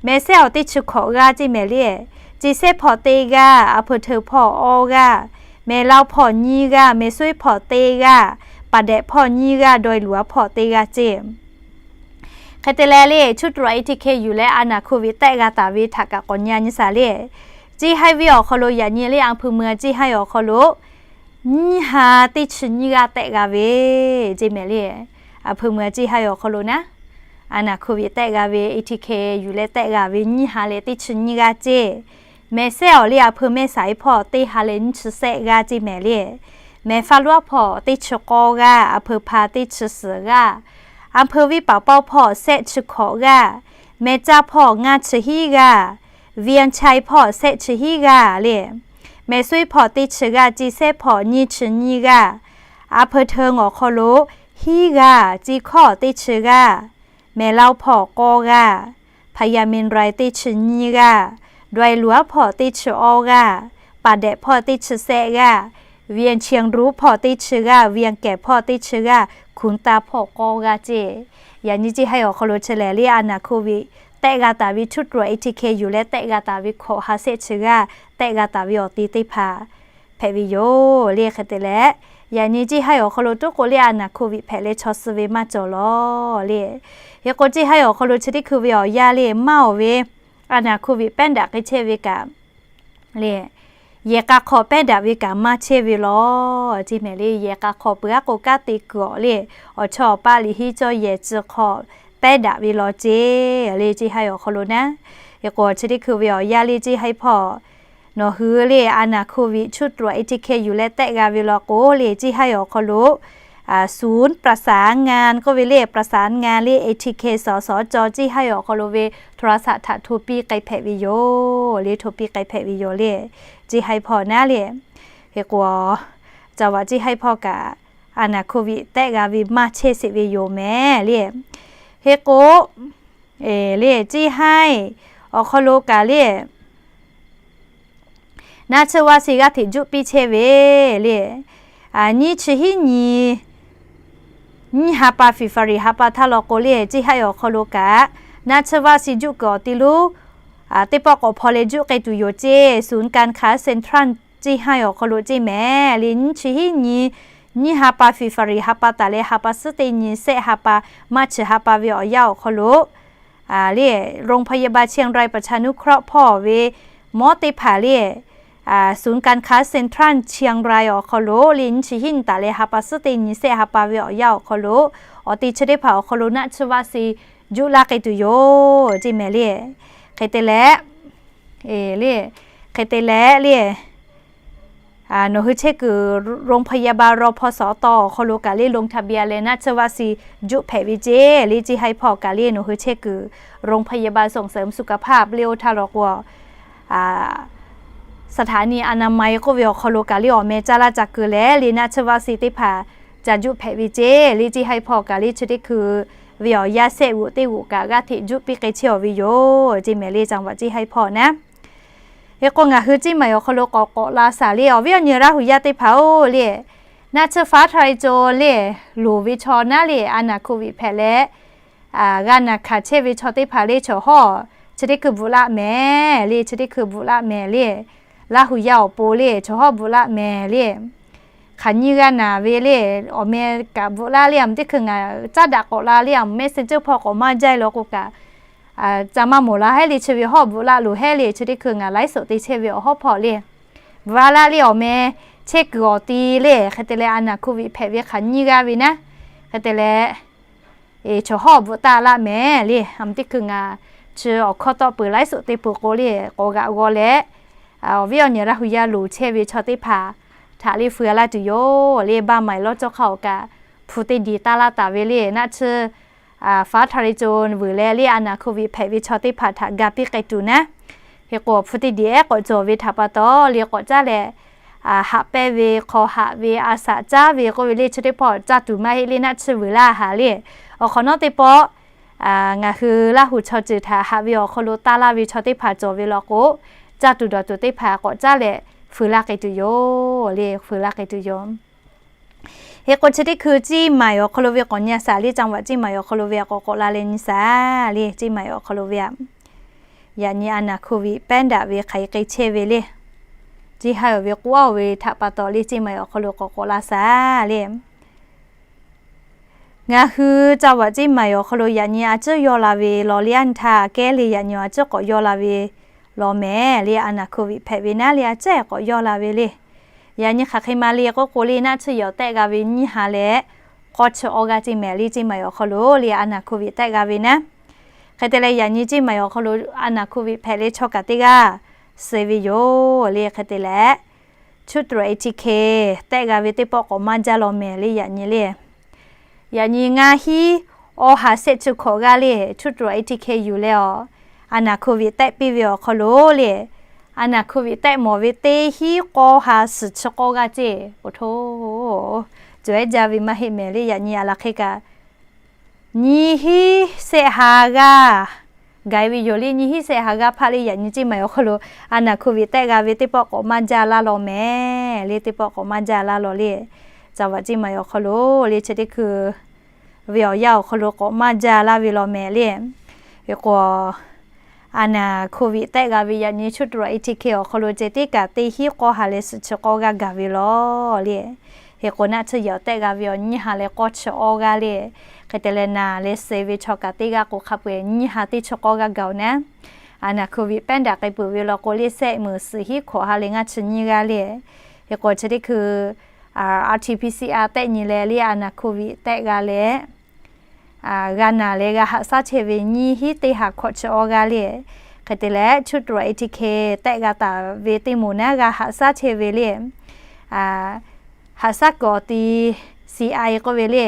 Mehˬ sehˉ awˬ teˇ chi hkawꞈ g'aˇ ceˇ mehˍ le. Ceˇ sehˉ hpawˇ teˇ g'aˇ, a hpeu hteu hpawˇ awˇ g'aˇ, mehˬ laˇ hpawˇ nyiˇ g'aˇ, mehˬ suiˉ hpawˇ teˇ g'aˇ, paˍ dehꞈ hpawˇ nyiˇ g'aˇ, dawˇ e luˬ a hpawˇ teˇ g'aˇ ceˇ. Hk'e te leh le, ชุดตรวจ ATK yuˬ leh a naˬ โควิด tehˆ g'a taˍ ve htaꞈ kaꞈ k'awꞈ nyi a nyi shaˍ le. Jiˇ haiˇ venˇ awˬ hk'aw lo yaꞈ nyi le, a hpeu mui a Jiˇ haiˇ awˬ hk'aw lo nyiˇ ha teˇ chi nyiˇ g'aˇ tehˆ g'a ve ceˇ mehˍ le. A hpeu mui a Jiˇ haiˇ awˬ hk'aw lo naˉ, a naˬ โควิด tehˆ g'a ve ATK yuˬ leh tehˆ g'a ve nyiˇ ha leh teˇ chi nyiˇ g'aˇ ceˇ. Mehˬ sehˉ awˬ le, a hpeu mehˆ saiˍ hpawˇ teˇ ha leh nyiˇ chi shehˆ g'aˇ ceˇ mehˍ le. Mehˬ faˇ luˉ hpawˇ teˇ chi k'awˇ g'aˇ, a hpeu hpa teˇ chi suhˍ g'aˇ, a hpeu viˉ paˍ pawˇ hpawˇ shehˆ chi hkawꞈ g'aˇ, mehˬ caˇ hpawˇ ngaˇ chi hiˉ g'aˇ, เวียงชัย hpawˇ shehˆ chi hiˉ g'aˇ le. Mehˬ suiˉ hpawˇ teˇ chi g'aˇ, ceˇ sehˉ hpawˇ nyiˇ chi nyiˇ g'aˇ, a hpeu hteu awˬ hk'aw lo hiˉ g'aˇ, ceˇ hkawˇ teˇ chi g'aˇ, mehˬ laˇ hpawˇ k'awˇ g'aˇ, พญาเมรุ teˇ chi nyiˇ g'aˇ, dawˇ e luˬ a hpawˇ teˇ chi awˇ g'aˇ, paˍ dehꞈ hpawˇ teˇ chi shehˆ g'aˇ, เวียงเชียงรุ hpawˇ teˇ chi g'aˇ, เวียงแก่ hpawˇ teˇ chi g'aˇ, ขุนตา hpawˇ k'awˇ g'aˇ ceˇ. Yaꞈ nyi Jiˇ haiˇ awˬ hk'aw lo chi lehˬ le, a naˬ โควิด tehˆ g'a taˍ ve ชุดตรวจ ATK yuˬ leh tehˆ g'a taˍ ve hkawꞈ ha shehˆ chi g'aˇ tehˆ g'a taˍ ve awˬ te teˇ hpaˍ hpehꞈ ve yoˬ le. Hk'e te leh, yaꞈ nyi Jiˇ haiˇ awˬ hk'aw lo tuˉ k'o le, a naˬ โควิด hpehꞈ leh chaw suh ve maˇ cawˬ lawˬ le. Hk'e k'o, Jiˇ haiˇ awˬ hk'aw lo chi teˇ hkui ve awˬ yanˇ le, maˇ awˬ ve a naˬ โควิด pehˉ daꞈ k'ai chehˇ ve kaꞈ le, yehˬ k'a hk'aw pehˉ daꞈ ve kaꞈ maˇ chehˇ ve lawˬ ceˇ mehˍ le. Yehˬ k'a hk'aw peuˬ aˉ k'o kanˉ te kuiˬ awˬ le, awˬ chawˇ awˬ paˇ liꞈ henˇ cawˇ yehˬ tcuh hk'aw pehˉ daꞈ ve lawˬ ceˇ le, Jiˇ haiˇ awˬ hk'aw lo naˉ. Hk'e k'o, chi teˇ hkui ve awˬ yanˇ le, Jiˇ haiˇ hpawˇ nawˬ hui le, a naˬ โควิด ชุดตรวจ ATK yuˬ leh tehˆ g'a ve law k'o le, Jiˇ haiˇ awˬ hk'aw lo ศูนย์ประสานงาน k'oˆ ve le, ประสานงาน le, ATK สสจ Jiˇ haiˇ awˬ hk'aw lo ve โทรศัพท์ htaꞈ hto piˇ k'ai hpehꞈ ve yoˬ le, hto piˇ k'ai hpehꞈ ve yoˬ le, Jiˇ haiˇ hpawˇ naˉ le. Hk'e k'o, จังหวัด Jiˇ haiˇ hpawˇ kaꞈ a naˬ โควิด tehˆ g'a ve maˇ chehˇ sheˍ ve yoˬ mehˍ le. Hk'e k'o, le Jiˇ haiˇ awˬ hk'aw lo kaꞈ le, naˆ tsuhˇ vaˆ shi g'aˇ hteꞈ juˆ piˇ chehˇ ve le. Nyiˇ chi hiˉ nyi nyiˇ ha pa February ha pa htaˇ law k'o le, Jiˇ haiˇ awˬ hk'aw lo kaꞈ naˆ tsuhˇ vaˆ shi juˆ kuiˬ awˬ ti lonˉ teˇ pawˆ k'awꞈ hpaw leh juˆ k'ai tuˬ yoˬ ceˇ. ศูนย์การค้า Central Jiˇ haiˇ awˬ hk'aw lo ceˇ mehˍ le. Nyiˇ chi hiˉ nyi nyiˇ ha pa February ha pa taˍ leh ha pa suhˉ teˇ nyi shehˆ ha pa March ha pa ve awˬ yanˇ awˬ hk'aw lo le, โรงพยาบาลเชียงรายประชานุเคราะห์ hpawˇ ve mawˇ teˇ hpaˍ le, ศูนย์การค้า Central Chiang Rai awˬ hk'aw lo le, nyiˇ chi hiˉ nyi taˍ leh ha pa suhˉ teˇ nyi shehˆ ha pa ve awˬ yanˇ awˬ hk'aw lo, awˬ te chi teˇ hpaˍ awˬ hk'aw lo naˆ tsuhˇ vaˆ shi juˆ laˇ k'ai tuˬ yoˬ ceˇ mehˍ le. Hk'e te leh, le, hk'e te leh le, nawˬ hui chehˇ kuiˬ โรงพยาบาล รพสต awˬ hk'aw lo kaꞈ le ลงทะเบียน leh naˆ tsuhˇ vaˆ shi juˆ hpehꞈ ve ceˇ le. Jiˇ haiˇ hpawˇ kaꞈ le, nawˬ hui chehˇ kuiˬ โรงพยาบาลส่งเสริมสุขภาพ le oˇ htaˇ law k'o, saˍhtaˍniˆ anaˍmaˍ k'oˆ ve awˬ hk'aw lo kaꞈ le awˬ meh caˇ laˇ ca keu leh le naˆ tsuhˇ vaˆ shi teˇ hpaˍ ca juˆ hpehꞈ ve ceˇ le. Jiˇ haiˇ hpawˇ kaꞈ le chi teˇ hkui ve awˬ yanˇ shehˆ g'oꞈ teˇ g'oꞈ kaꞈ g'aˇ hteꞈ juˆ piˇ k'ai chehˇ awˬ ve yoˬ ceˇ mehˍ le, จังหวัด Jiˇ haiˇ hpawˇ naˉ. Hk'e k'o, ngaˬ hui Ciˇ maiˍ awˬ hk'aw lo k'awꞈ k'awꞈ la shaˍ le, awˬ viˉ awˬ nyi raˇ huˍ yaˇ teˇ hpaˍ-oˬ le, naˆ tsuhˇ faˉ htaˇ e co le, loˍ ve chaw naˉ le, a naˬ โควิด hpehꞈ leh g'a naˬ hkanˍ chehˇ ve chaw teˇ hpaˍ le, chaw hawˇ chi teˇ hkui bvuhꞈ laˇ mehˍ le, chi teˇ hkui bvuhꞈ laˇ mehˍ le. Laˇ hu yaˇ awˬ pon le, chaw hawˉ bvuhꞈ laˇ mehˍ le. Hk'aˬ nyiˇ g'aˇ naˍ ve le, awˬ meh kaꞈ bvuhꞈ laˇ le, aˬ meh teˇ hkui ngaˬ caˉ daꞈ k'awꞈ la le, aˬ meh messenger hpawˇ k'awꞈ maˇ jaˇ law k'o kaꞈ, ca maˇ mawˬ la heˉ le, chi ve hawˉ bvuhꞈ laˇ loˬ heˉ le, chi teˇ hkui ngaˬ laiˉ suhˍ te chehˇ ve awˬ hawˉ hpawˇ le. Bvuhꞈ laˇ le, awˬ meh chehˇ kuiˬ awˬ ti le, hk'e te leh a naˍ hk'oˆ viꞈ hpehꞈ ve hk'aˬ nyiˇ g'aˇ ve naˉ, hk'e te leh chaw hawˉ bvuhꞈ taˇ laˇ mehˍ le. Aˬ meh teˇ hkui ngaˬ chi awˬ hkawˇ tawˆ peuˬ laiˉ suhˍ te peuˬ k'o le, k'awꞈ g'aꞈ g'aw leh, awˬ viˉ awˬ nyi Laˇ hu yaˇ loˍ chehˇ ve chaw teˇ hpaˍ htaꞈ le fuiˍ laˇ tuˬ yoˬ le. Baˇ maˍ lawˇ cawˇ hk'aˇ awˬ kaꞈ hpu teˇ diˬ taˇ laˇ taˍ ve le. Naˆ tsuhˇ faˉ htaˇ le co vuiˬ leh le a naˍ hk'oˆ viꞈ hpehꞈ ve chaw teˇ hpaˍ htaꞈ ga piˇ k'ai tuˬ naˉ, hk'e k'o hpu teˇ diˬ ehˉ k'awꞈ cawˬ ve htaꞈ pa taw le k'awꞈ caˉ leh, haꞈ pehnˇ ve, hk'aw haꞈ ve, a shaꞈ caˉ ve k'oˆ ve le, chi teˇ pawˆ caˇ tuˬ maˇ heˆ le. Naˆ tsuhˇ vuiˬ laˇ haˍ le. Awˬ hk'awꞈ nawˉ teˇ pawˆ ngaˬ hui Laˇ hu chaw ceuˬ htaꞈ haꞈ ve awˬ hk'aw lo taˇ laˇ ve chaw teˇ hpaˍ cawˬ ve law k'o, caˇ tuˬ dawˬ tuˬ teˇ hpaˍ k'awꞈ caˉ leh fuiˍ laˇ k'ai tuˬ yoˬ le, fuiˍ laˇ k'ai tuˬ yoˬ. Hk'e k'o chi teˇ hkui Ciˇ maiˍ awˬ hk'aw lo ve k'awꞈ nyi a shaˍ le, จังหวัด Ciˇ maiˍ awˬ hk'aw lo ve k'awꞈ k'awꞈ la leh nyi shaˍ le. Ciˇ maiˍ awˬ hk'aw lo ve aꞈ, yaꞈ nyi a naˍ hk'oˆ viꞈ pehˉ daꞈ ve hk'aˬ hk'e chehˇ ve le, Ciˇ haiˉ awˬ ve k'oˆ aˇ ve htaꞈ pa taw le Ciˇ maiˍ awˬ hk'aw lo k'awꞈ k'awꞈ la shaˍ le. Ngaˬ hui จังหวัด Ciˇ maiˍ awˬ hk'aw lo yaꞈ nyi a ciˉ yaw la ve law le, a nyi htaˇ kehˉ le yaꞈ nyi a ciˉ k'awꞈ yaw la ve law mehˍ le. A naˍ hk'oˆ viꞈ hpehꞈ ve naˉ le a ciˉ k'awꞈ yaw la ve le. Yaꞈ nyi hk'aˬ hk'e ma le k'oˆ k'o le, naˆ tsuhˇ yawˬ tehˆ g'a ve nyiˇ ha leh k'awˇ chi awˇ g'aˇ Ciˇ maiˍ le, Ciˇ maiˍ awˬ hk'aw lo le a naˍ hk'oˆ viꞈ tehˆ g'a ve naˉ. Hk'e te leh yaꞈ nyi Ciˇ maiˍ awˬ hk'aw lo a naˍ hk'oˆ viꞈ hpehꞈ le chaw kaꞈ teˇ g'aˇ suh ve yoˬ le. Hk'e te leh ชุดตรวจ เอทีเค tehˆ g'a ve teˇ pawˆ k'awꞈ maˇ jaˇ law mehˍ le yaꞈ nyi le. Yaꞈ nyi ngaˇ hinˉ awˇ ha shehˆ chi hkawꞈ g'aˇ le ชุดตรวจ เอทีเค yuˬ leh awˬ, a naˍ hk'oˆ viꞈ tehˆ piˇ ve awˬ hk'aw lo le, a naˍ hk'oˆ viꞈ tehˆ mawˬ ve teˇ hinˉ k'awˇ ha suhˍ chi k'awˇ g'aˇ ceˇ. Oˬ htoˇ, cawˬ ehˉ jaˇ ve maˇ heˆ mehˍ le. Yaꞈ nyi a laˬ hk'e kaꞈ nyiˇ hinˉ shehˆ ha g'aˇ gaˬ ve yoˬ le. Nyiˇ hinˉ shehˆ ha g'aˇ hpaˆ le yaꞈ nyi Ciˇ maiˍ awˬ hk'aw lo a naˍ hk'oˆ viꞈ tehˆ g'a ve teˇ pawˆ k'awꞈ maˇ jaˇ laˇ law mehˍ le. Teˇ pawˆ k'awꞈ maˇ jaˇ laˇ law le. จังหวัด Ciˇ maiˍ awˬ hk'aw lo le chi teˇ hkui ve awˬ yanˇ awˬ hk'aw lo k'awꞈ maˇ jaˇ laˇ ve law mehˍ le. Hk'e k'o a naˍ hk'oˆ viꞈ tehˆ g'a ve yaꞈ nyi ชุดตรวจ เอทีเค awˬ hk'aw lo ceh tiˉ kaꞈ teˇ hinˉ k'awˇ ha leh suhˍ chi k'awˇ g'aˇ gaˬ ve law le. Hk'e k'o naˆ tsuhˇ yawˬ tehˆ g'a ve awˬ nyiˇ ha leh k'awˇ chi awˇ g'aˇ le. Hk'e te leh naˬ leh suh ve chaw kaꞈ teˇ g'aˇ k'o hk'a peu-eˬ nyiˇ ha teˇ chi k'awˇ g'aˇ gaˬ oˬ naˉ. A naˍ hk'oˆ viꞈ pehˉ daꞈ k'ai peuˬ ve law k'o le shehˆ meunˍ suhˍ hinˉ hkawꞈ ha leh ngaˇ chi nyiˇ g'aˇ le. Hk'e k'o chi teˇ hkui RT-PCR tehˆ nyi leh le a naˍ hk'oˆ viꞈ tehˆ g'a leh g'a naˬ leh g'a haꞈ shaˉ chehˇ ve nyiˇ hinˉ teˇ ha hkawꞈ chi awˇ g'aˇ le. Hk'e te leh ชุดตรวจ เอทีเค tehˆ g'a taˍ ve teˇ moˍ naˉ g'a haꞈ shaˉ chehˇ ve le. Haꞈ shaˉ kuiˬ awˬ ti CI k'oˆ ve le,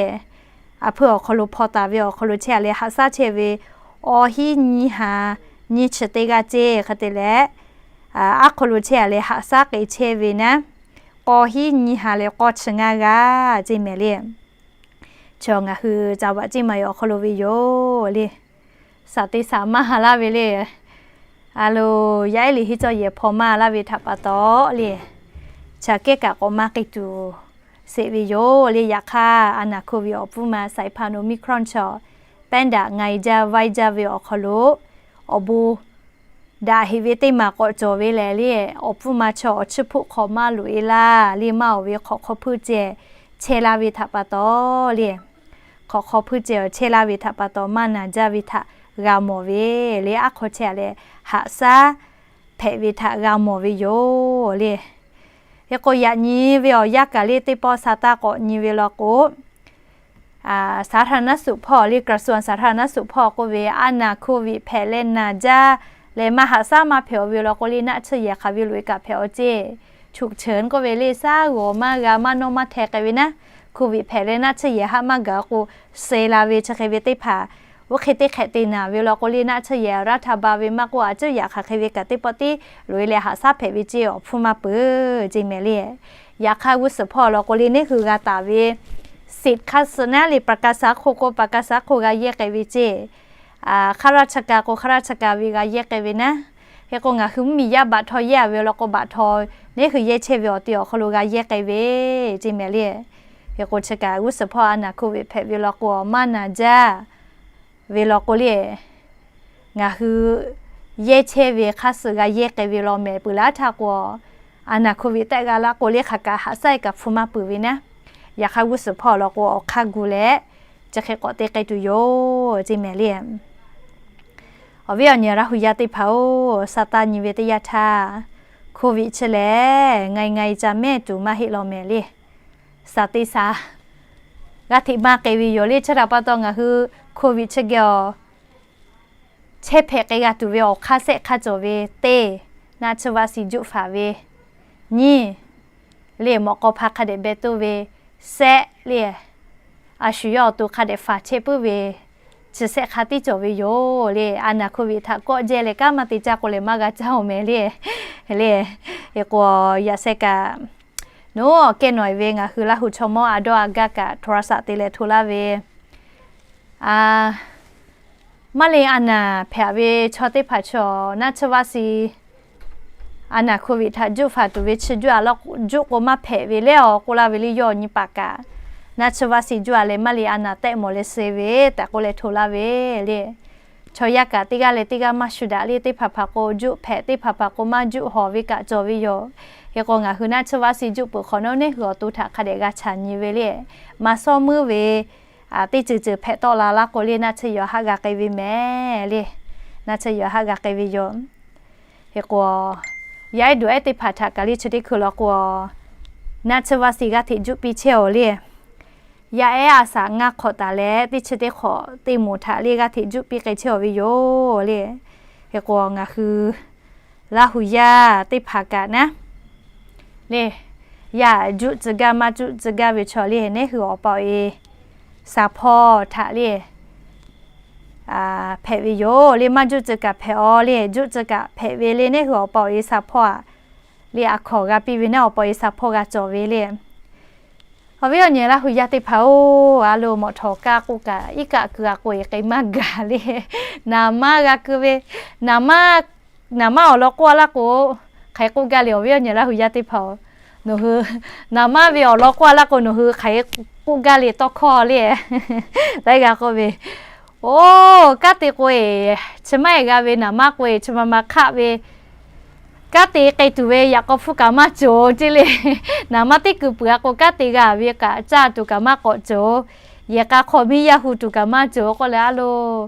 a hpui awˬ hk'aw lo hpaw taˍ ve awˬ hk'aw lo chehˇ a leh haꞈ shaˉ chehˇ ve awˇ hinˉ nyiˇ ha nyiˇ chi teˇ g'aˇ ceˇ. Hk'e te leh aˉ hk'aw lo chehˇ a leh haꞈ shaˉ k'ai chehˇ ve naˉ, k'awˇ hinˉ nyiˇ ha leh k'awˇ chi ngaˇ g'aˇ ceˇ mehˍ le. Chi ngaˬ hui จังหวัด Ciˇ maiˍ awˬ hk'aw lo ve yoˬ le. Shaˍ te shaˍ maˇ ha laˇ ve le. A lo, yaˇ ehˉ liꞈ henˇ cawˇ yehˬ hpaw maˇ laˇ ve htaꞈ pa taw le, chi aꞈ kehˉ kaꞈ k'awꞈ maˇ k'ai tuˬ sheˍ ve yoˬ le. Yaꞈ hk'aˇ a naˍ hk'oˆ viꞈ awˬ pfuhˇ ma สายพันธุ์ Omicron chaw pehˉ daꞈ ngaiˬ jaˇ vaiˇ jaˇ ve awˬ hk'aw lo awˬ bon daꞈ heꞈ ve teˇ maˬ k'awꞈ cawˬ ve lehˬ le, awˬ pfuhˇ ma chaw awˬ chiˇ hpoˆ hk'awꞈ maˇ loꞈ e laˇ le. Maˇ oˬ ve hk'awꞈ hk'aw hpuiˇ ceh chehˇ laˇ ve htaꞈ pa taw le, hk'awꞈ hk'aw hpuiˇ ceh awˬ chehˇ laˇ ve htaꞈ pa taw maˇ naˬ jaˇ ve htaꞈ g'a mawˬ ve le. Aˉ hk'aw chehˇ a leh haꞈ shaˉ hpehꞈ ve htaꞈ g'a mawˬ ve yoˬ le. Hk'e k'o yaꞈ nyi ve awˬ yanˇ kaꞈ le teˇ pawˆ sa taˇ k'awꞈ nyi ve law k'o, สาธารณสุข hpawˇ le กระทรวงสาธารณสุข hpawˇ k'oˆ ve a naˍ hk'oˆ viꞈ hpehꞈ leh naˬ jaˇ leh maˇ haꞈ shaˉ maˇ hpehꞈ-aw ve law k'o le naˆ tsuhˇ yehˬ hk'aˬ ve loꞈ e kaꞈ hpehꞈ-aw ceˇ. ฉุกเฉิน k'oˆ ve le, shaˉ g'awˬ maˇ g'a maˇ nawˇ maˇ hteh k'ai ve naˉ, hk'oˆ viꞈ hpehꞈ leh naˆ tsuhˇ yehˬ haˆ maˇ gaˬ k'o, suh la ve chi hk'e ve teˇ hpaˍ oˇ hk'e teˇ hk'ehꞈ te naˍ ve law k'o le naˆ tsuhˇ yehˬ รัฐบาล ve maˇ k'oˆ a ciˉ yaꞈ hk'aˬ hk'e ve kaꞈ teˇ pawˆ tiˉ loꞈ e leh haꞈ shaˉ hpehꞈ ve ceˇ awˬ hpfuhˇ maˇ peuˬ ceˇ mehˍ le. Yaꞈ hk'aˇ g'uˇ suhˍ hpawˇ law k'o le neˇ hui g'a taˍ ve สิทธิ์ hk'aˇ suh naˉ le ประกันสังคม k'o ประกันสังคม g'a yehˇ k'ai ve ceˇ, ข้าราชการ k'o ข้าราชการ ve g'a yehˇ k'ai ve naˉ. Hk'e k'o ngaˬ hui mvuhˇmiˬ yaˇ baꞈ htaw yehˇ a ve law k'o baꞈ htaw, neˇ hui yehˇ chehˇ ve awˬ te awˬ hk'aw lo g'a yehˇ k'ai ve ceˇ mehˍ le. Hk'e k'o chi kaꞈ g'uˇ suhˍ hpawˇ a naˍ hk'oˆ viꞈ hpehꞈ ve law k'o maˇ naˬ jaˇ ve law k'o le, ngaˬ hui yehˇ chehˇ ve hk'aˇ suh g'a yehˇ k'ai ve law mehˍ peuˬ laˇ htaˇ k'o, a naˍ hk'oˆ ve tehˆ g'a laˇ k'o le hk'aˬ kaꞈ haꞈ shaˉ kaꞈ hpu maˇ peuˬ ve naˉ. Yaꞈ hk'aˇ g'uˇ suhˍ hpawˇ law k'o awˬ hk'aˇ gu leh, chi hk'e k'awꞈ te k'ai tuˬ yoˬ ceˇ mehˍ le. Awˬ viˉ awˬ nyi Laˇ hu yaˇ teˇ hpaˍ-oˬ, sa taˇ nyi ve teˇ yanˇ htaˇ, hk'oˆ viꞈ chi lehˬ, ngaˬ ngaˬ ca mehˇ tuˬ maˇ heˆ law mehˍ le. Saˍ teˇ saˍ g'aˇ hteꞈ maˇ k'ai ve yoˬ le. Chi htaꞈ pa taw ngaˬ hui hk'oˆ viꞈ chi geh awˬ chehˇ hpehꞈ k'ai g'a tuˬ ve awˬ hk'aˇ shehˆ hk'aˇ cawˬ ve teˇ, naˆ tsuhˇ vaˆ si juˆ faˍ ve nyiˇ, le mawꞈ k'aw hpa hk'a dehꞈ beh toˇ ve shehˆ le, a shu yawˇ awˬ to hk'a dehꞈ faˍ chehˇ puiˉ ve chi shehˆ hk'aˇ tiˉ cawˬ ve yoˬ le. A naˍ hk'oˆ ve htaꞈ kawˆ jehˇ leh kanˉ maˇ te caˇ k'o lehˬ maˇ g'a caˇ-oˬ mehˍ le. Le, hk'e k'o yaꞈ sheh kaꞈ, nawˬ kehˉ nawˬ-e ve ngaˬ hui Laˇ hu chaw mawˇ a dawˇ a gaˇ kaꞈ โทรศัพท์ te leh hto laˇ ve, a, maˇ le a naˍ hpehꞈ ve chaw teˇ hpaˍ chaw naˆ tsuhˇ vaˆ si a naˍ hk'oˆ ve htaꞈ juˆ faˍ tuˬ ve chi juˆ a law juˆ k'o maˇ hpehꞈ ve le awˬ k'oˆ laˇ ve le. Yawˇ awˬ nyi paˍ kaꞈ naˆ tsuhˇ vaˆ si juˆ a leh maˇ le a naˍ tehˆ mawˬ leh suh ve tehꞈ k'oˆ leh hto laˇ ve le. Chaw yaˇ kaꞈ teˇ g'aˇ leh teˇ g'aˇ maˇ shu daꞈ le. Teˇ hpaˍ hpaˍ k'o juˆ hpehꞈ, teˇ hpaˍ hpaˍ k'o maˇ juˆ hawˬ ve kaꞈ cawˬ ve yoˬ. Hk'e k'o ngaˬ hui naˆ tsuhˇ vaˆ si juˆ peuˬ hk'awꞈ nawˉ neˇ hui awˬ to htaꞈ hk'a dehꞈ g'a chaꞈ nyi ve le. Maˇ sawˉ meuˇ ve teˇ ceuˬ ceuˬ hpehꞈ tawˆ la laˇ k'o le naˆ tsuhˇ yawˬ haˆ g'a k'ai ve mehˍ le. Naˆ tsuhˇ yawˬ haˆ g'a k'ai ve yoˬ. Hk'e k'o, yaˇ ehˉ duˬ ehˉ teˇ hpaˍ htaꞈ kaꞈ le chi teˇ hkui law k'o, naˆ tsuhˇ vaˆ si g'aˇ hteꞈ juˆ piˇ chehˇ-oˬ le. Yaˇ ehˉ a shaꞈ ngaˇ hk'awꞈ taˍ leh teˇ chi teˇ hk'awꞈ teˇ moˍ htaꞈ le g'aˇ hteꞈ juˆ piˇ k'ai chehˇ-oˬ ve yoˬ le. Hk'e k'o ngaˬ hui Laˇ hu yaˇ teˇ hpaˍ kaꞈ naˉ le, yaˇ juˆ tcuh gaˇ maˇ juˆ tcuh gaˇ ve chaw le neˇ hui awˬ pa awˬ e shaˍ hpawˇ htaꞈ le hpehꞈ ve yoˬ le. Maˇ juˆ tcuh kaꞈ hpehꞈ-oˬ le. Juˆ tcuh kaꞈ hpehꞈ ve le neˇ hui awˬ pa awˬ e shaˍ hpawˇ aꞈ le a hkawnˍ g'a piˇ ve naˉ awˬ pa awˬ e shaˍ hpawˇ g'a cawˬ ve le. Awˬ viˉ awˬ nyi Laˇ hu yaˇ teˇ hpaˍ-oˬ, a lo mawꞈ htawˍ kaˇ k'oˆ kaꞈ iˉ kaˆ keu a k'o e k'ai maˇ gaˬ le. Naˍ maˇ g'a keu ve, naˍ maˇ, naˍ maˇ awˬ lawn k'oˆ a laˇ k'o, hk'aˬ hk'e k'oˆ gaˇ le awˬ viˉ awˬ nyi Laˇ hu yaˇ teˇ hpaˍ-oˬ. Nawˬ hui naˍ maˇ ve awˬ lawn k'oˆ a laˇ k'o nawˬ hui hk'aˬ hk'e k'oˆ gaˇ le tawˇ hkawˇ le. Laiˉ g'a k'oˆ ve, oˇ kanˉ te k'o e, chi maˇ e g'a ve naˍ maˇ k'o e chi ma ma hk'aˆ ve kanˉ te k'ai tuˬ ve yaꞈ k'aw hpfuhˇ kaꞈ maˇ cawˬ ceˇ le. Naˍ maˇ teˇ kuiˬ peuˬ a k'o kanˉ te g'a ve kaꞈ caˇ tuˬ kaꞈ maˇ k'awꞈ cawˬ. Yehˬ k'a hk'aw miˇ yaˇ hu tuˬ kaꞈ maˇ cawˬ k'oˆ leh a lo,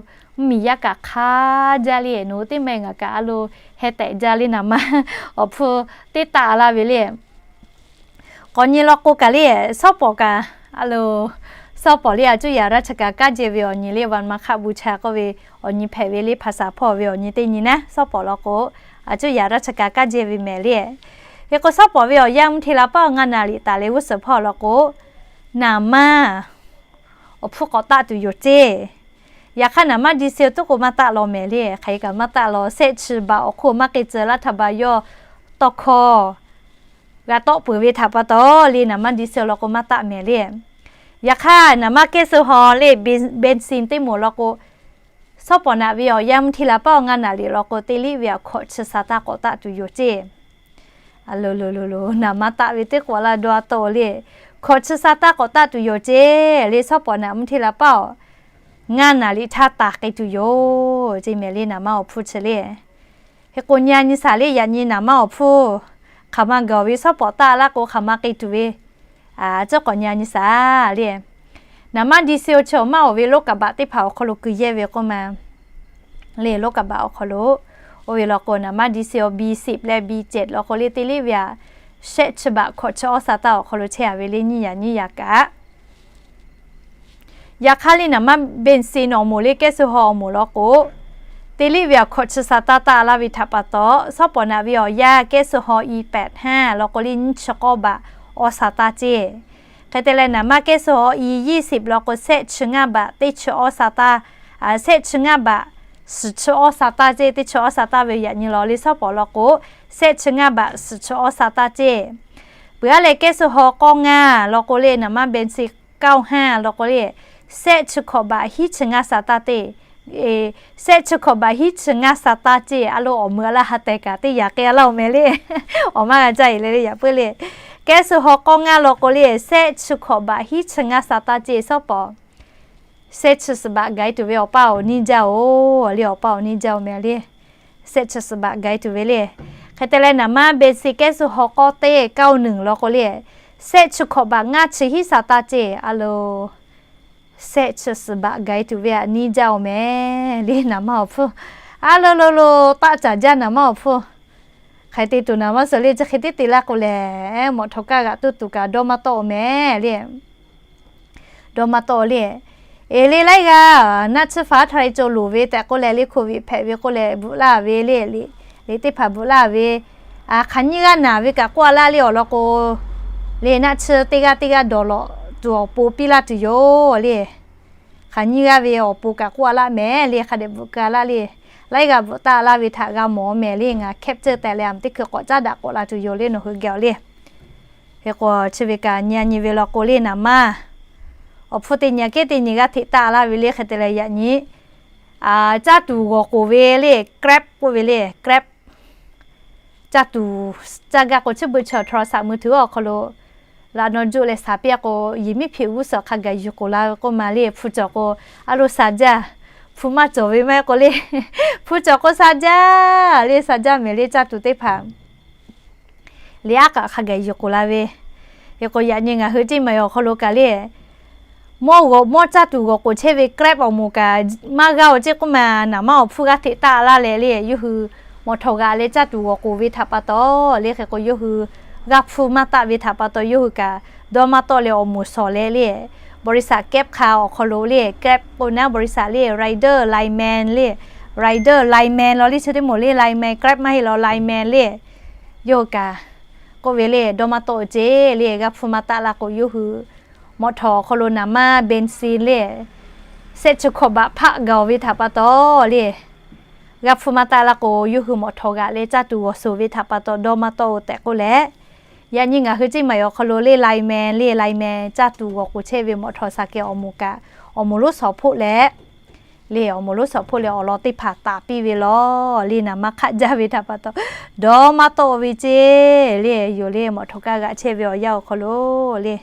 mvuhˇmiˬ yaˇ kaꞈ hk'aˇ jaˇ le. Nawˬ hui teˇ ma e ngaˬ kaꞈ a lo heh tehꞈ jaˇ le naˍ maˇ awˬ hpfuhˇ teˇ taˆ laˇ ve le. K'awꞈ nyi law k'o kaꞈ le, shawˉ pawˍ kaꞈ, a lo, shawˉ pawˍ le a cuˇ yaˍ raˇ chi kaꞈ kaˇ jehˇ ve awˬ nyi le วันมาฆบูชา k'oˆ ve awˬ nyi hpehꞈ ve le hpaˍ saˍ hpawˇ ve awˬ nyi teˇ nyi naˉ shawˉ pawˍ law k'o, a cuˇ yaˍ raˇ chi kaꞈ kaˇ jehˇ ve mehˍ le. Hk'e k'o shawˉ pawˍ ve awˬ yanˇ mvuhˇ hteˇ la paˉ awˬ ngaˇ naˍ riˍ taˍ leh g'uˇ suhˍ hpawˇ law k'o, naˍ maˇ awˬ hpfuhˇ k'awꞈ taˆ tuˬ yoˬ ceˇ. Yaꞈ hk'aˇ naˍ maˇ di se tuˉ k'o maˇ taˆ law mehˍ le. Hk'aˬ hk'e kaꞈ maˇ taˆ law. Shehˆ chi baꞈ awˬ hk'oˆ maˇ k'e tcuh laˇ htaˇ ba yawˇ tawˇ hkawˇ g'a tawˆ peuˬ ve htaꞈ pa taw le naˍ maˇ di se law k'o maˇ taˆ mehˍ le. Yaꞈ hk'aˇ naˍ maˇ kehˉ suh haw le, เบนซิน teˇ moˍ law k'o, shawˉ pawˍ naꞈ ve awˬ yanˇ mvuhˇ hteˇ la paˉ awˬ ngaˇ naˍ riˍ law k'o teˇ liˇ ve aꞈ hkawꞈ chi sa taˇ k'awꞈ taˆ tuˬ yoˬ ceˇ. A lo lo lo lo, naˍ maˇ taˆ ve teˇ k'o a laˇ dawˇ a tawˆ le. Hkawꞈ chi sa taˇ k'awꞈ taˆ tuˬ yoˬ ceˇ le. Shawˉ pawˍ naꞈ mvuhˇ hteˇ la paˉ awˬ ngaˇ naˍ riˍ htaˇ taˍ k'ai tuˬ yoˬ ceˇ mehˍ le naˍ maˇ awˬ hpfuhˇ chi le. Hk'e k'o nyi a nyi shaˍ le yaꞈ nyi naˍ maˇ awˬ hpfuhˇ hk'aˬ ma gaˬ ve shawˉ pawˍ taˆ laˇ k'o hk'aˬ ma k'e tuˬ ve, a, tcuhˉ k'awꞈ nyi a nyi shaˍ le. Naˍ maˇ di se awˬ chi awˬ maˇ awˬ ve รถกระบะ teˇ hpaˍ awˬ hk'aw lo keu yehˇ ve k'oˆ ma le. รถกระบะ awˬ hk'aw lo oˇ ve law k'o naˍ maˇ di se awˬ บีสิบ leh บีเจ็ด law k'o le teˇ liˇ ve aꞈ shehˆ chi baꞈ hkawꞈ chi awˇ sa taˇ awˬ hk'aw lo chehˇ a ve le nyiˇ yaꞈ nyiˇ yaꞈ kaꞈ Yaꞈ hk'aˇ le naˍ maˇ เบนซิน awˬ moˍ le kehˉ suh haw awˬ moˍ law k'o, teˇ liˇ ve aꞈ hkawꞈ chi sa taˇ taˇ laˇ ve htaꞈ pa taw, shawˉ pawˍ naꞈ ve awˬ yanˇ kehˉ suh haw อีแปดห้า law k'o le nyiˇ chi k'awˇ baꞈ awˇ sa taˇ ceˇ. Hk'e te leh naˍ maˇ kehˉ suh haw อียี่สิบ law k'o shehˆ chi ngaˇ baꞈ teˇ chi awˇ sa taˇ, shehˆ chi ngaˇ baꞈ suhˍ chi awˇ sa taˇ ceˇ. Teˇ chi awˇ sa taˇ ve yaꞈ nyi law le shawˉ pawˍ law k'o, shehˆ chi ngaˇ baꞈ suhˍ chi awˇ sa taˇ ceˇ. Peuˬ aˉ leh kehˉ suh haw k'awˇ ngaˇ law k'o le naˍ maˇ เบนซิน เก้าห้า law k'o le, shehˆ chi hkawꞈ baꞈ hiˉ chi ngaˇ sa taˇ te, shehˆ chi hkawꞈ baꞈ hiˉ chi ngaˇ sa taˇ ceˇ. A lo awˬ meuꞈ a laˇ ha tehˬ kaꞈ teˇ yaꞈ k'e a laˇ-oˬ mehˍ le. Awˬ maˇ g'a caˇ e le le yaꞈ puiˉ le. Kehˉ suh haw k'awˇ ngaˇ law k'o le shehˆ chi hkawꞈ baꞈ hiˉ chi ngaˇ sa taˇ ceˇ shawˉ pawˍ. Shehˆ chi suhˍ baꞈ gaˬ e tuˬ ve awˬ pa awˬ niˇ jaˇ-oˬ le, awˬ pa awˬ niˇ jaˇ-oˬ mehˍ le. Shehˆ chi suhˍ baꞈ ga e tuˬ ve le. Hk'e te leh naˍ maˇ เบนซิน แก๊สโซฮอล์ k'awˇ teˇ kaoˇ nunˍ law k'o le, shehˆ chi hkawꞈ baꞈ ngaˇ chi hiˉ sha taˇ ceˇ a lo, shehˆ chi suhˍ baꞈ ga e tuˬ ve aꞈ niˇ jaˇ oˬ mehˍ le naˍ maˇ awˬ hpfuhˇ. A lo lo lo, taˆ caˍ jaˇ naˍ maˇ awˬ hpfuhˇ. Hk'e te tuˬ naˍ maˇ suhˍ le, chi hk'e tiˉ te laˇ k'o lehˬ, mawꞈ htawꞈ kaˇ g'aꞈ tuˇ tuˬ kaꞈ dawˇ maˇ tawˆ oˬ mehˍ le. Dawˇ maˇ tawˆ le. Eˬ le laiˉ g'aˇ, naˆ tsuhˇ faˍ htaˇ leh cawˬ loˍ ve tehꞈ k'oˆ leh le, โควิด hpehꞈ ve k'oˆ leh bvuhꞈ laˇ ve le, liꞈ teˇ hpaˍ bvuhꞈ laˇ ve, hk'aˬ nyiˇ g'aˇ naˬ ve kaꞈ k'oˆ a laˇ le awˬ lawn k'o, le naˆ tsuhˇ teˇ g'aˇ teˇ g'aˇ dawˬ lawꞈ tuˬ awˬ pon piˇ laˇ tuˬ yoˬ le. Hk'aˬ nyiˇ g'aˇ ve awˬ pon kaꞈ k'oˆ a laˇ mehˍ le, hk'a dehꞈ bvuhꞈ ka laˇ le. Laiˉ g'aˇ bvuhꞈ taˆ laˇ ve htaꞈ g'a mawˬ mehˍ le, ngaˬ แคปเจอร์ tehꞈ leh aˬ teˇ hkui k'awꞈ caˉ daꞈ k'awꞈ la tuˬ yoˬ le, nawˬ hui geh awˬ le. Hk'e k'o chi ve kaꞈ nyi a nyi ve law k'o le naˍ maˇ awˬ hpfuhˇ teˇ nyi kehˉ teˇ nyi g'aˇ hteꞈ taˆ laˇ ve le. Hk'e te leh yaꞈ nyi caˇ tuˬ g'awˬ k'oˍ ve le, Grab k'oˆ ve le, Grab. Caˇ tuˬ, caˇ gaˇ k'o chi beuꞈ chi โทรศัพท์มือถือ awˬ hk'aw lo laꞈ naw juˆ leh shaˍ piˇ a k'o, yehˬ miˉ hpeꞈ g'uˇ suhˍ hk'a gaˬ yuˬ k'oˍ la ve k'oˆ ma le. Hpu cawˬ k'o, a lo sha jaˇ. Hpu maˇ cawˬ ve maˇ heˆ k'o le, hpu cawˬ k'o sha jaˇ le, sha jaˇ mehˍ le caˇ tuˬ teˇ hpaˍ. Liꞈ aˉ kaꞈ hk'a gaˬ yuˬ k'oˍ la ve. Hk'e k'o yaꞈ nyi ngaˬ hui ceˇ maˬ awˬ hk'aw lo kaꞈ le, mawˇ g'awˬ mawˇ caˇ tuˬ g'awˬ k'oˍ chehˇ ve Grab awˬ moˍ kaꞈ maˇ g'a awˬ ceˇ k'oˆ ma, naˍ maˇ awˬ hpfuhˇ g'aˇ hteꞈ taˆ laˇ leh le, yawˇ hui mawꞈ htawꞈ g'aꞈ leh caˇ tuˬ g'awˬ k'oˍ ve htaꞈ pa taw le. Hk'e k'o yawˇ hui g'aˇ hpfuhˇ maˇ taˆ ve htaꞈ pa taw yawˇ hui kaꞈ dawˇ maˇ tawˆ leh awˬ moˍ shawˍ leh le, บริษัท Grab คา awˬ hk'aw lo le, Grab k'o naˉ บริษัท le, rider, lineman le, rider, lineman law le chi teˇ moˍ le, lineman, Grab maˇ heˆ law, lineman le. Yawˇ hui kaꞈ k'oˆ ve le, dawˇ maˇ tawˆ ceˇ le, g'aˇ hpfuhˇ maˇ taˆ la k'o yawˇ hui mawꞈ htawꞈ awˬ hk'aw lo naˍ maˇ เบนซิน le, shehˆ chi hkawꞈ baꞈ hpaˆ gaˬ oˬ ve htaꞈ pa taw le, g'aˇ hpfuhˇ maˇ taˆ la k'o yawˇ hui mawꞈ htawꞈ g'aꞈ leh caˇ tuˬ g'awˬ shoˍ ve htaꞈ pa taw dawˇ maˇ tawˆ oˬ tehꞈ k'oˆ leh, yaꞈ nyi ngaˬ hui ceˇ maˬ awˬ hk'aw lo le, lineman le, lineman caˇ tuˬ g'awˬ k'oˍ chehˇ ve mawꞈ htawꞈ shaˍ kehˬ awˬ moˍ kaꞈ awˬ moˍ lonˉ shawˍ hpoˆ leh le, awˬ moˍ lonˉ shawˍ hpoˆ leh awˬ lawn teˇ hpaˍ taˍ piˇ ve law le, naˍ maˇ hk'aˆ jaˇ ve htaꞈ pa taw dawˇ maˇ tawˆ ve ceˇ le. Yoˬ le, mawꞈ htawꞈ kaˇ g'aꞈ chehˇ ve awˬ yanˇ awˬ hk'aw lo le,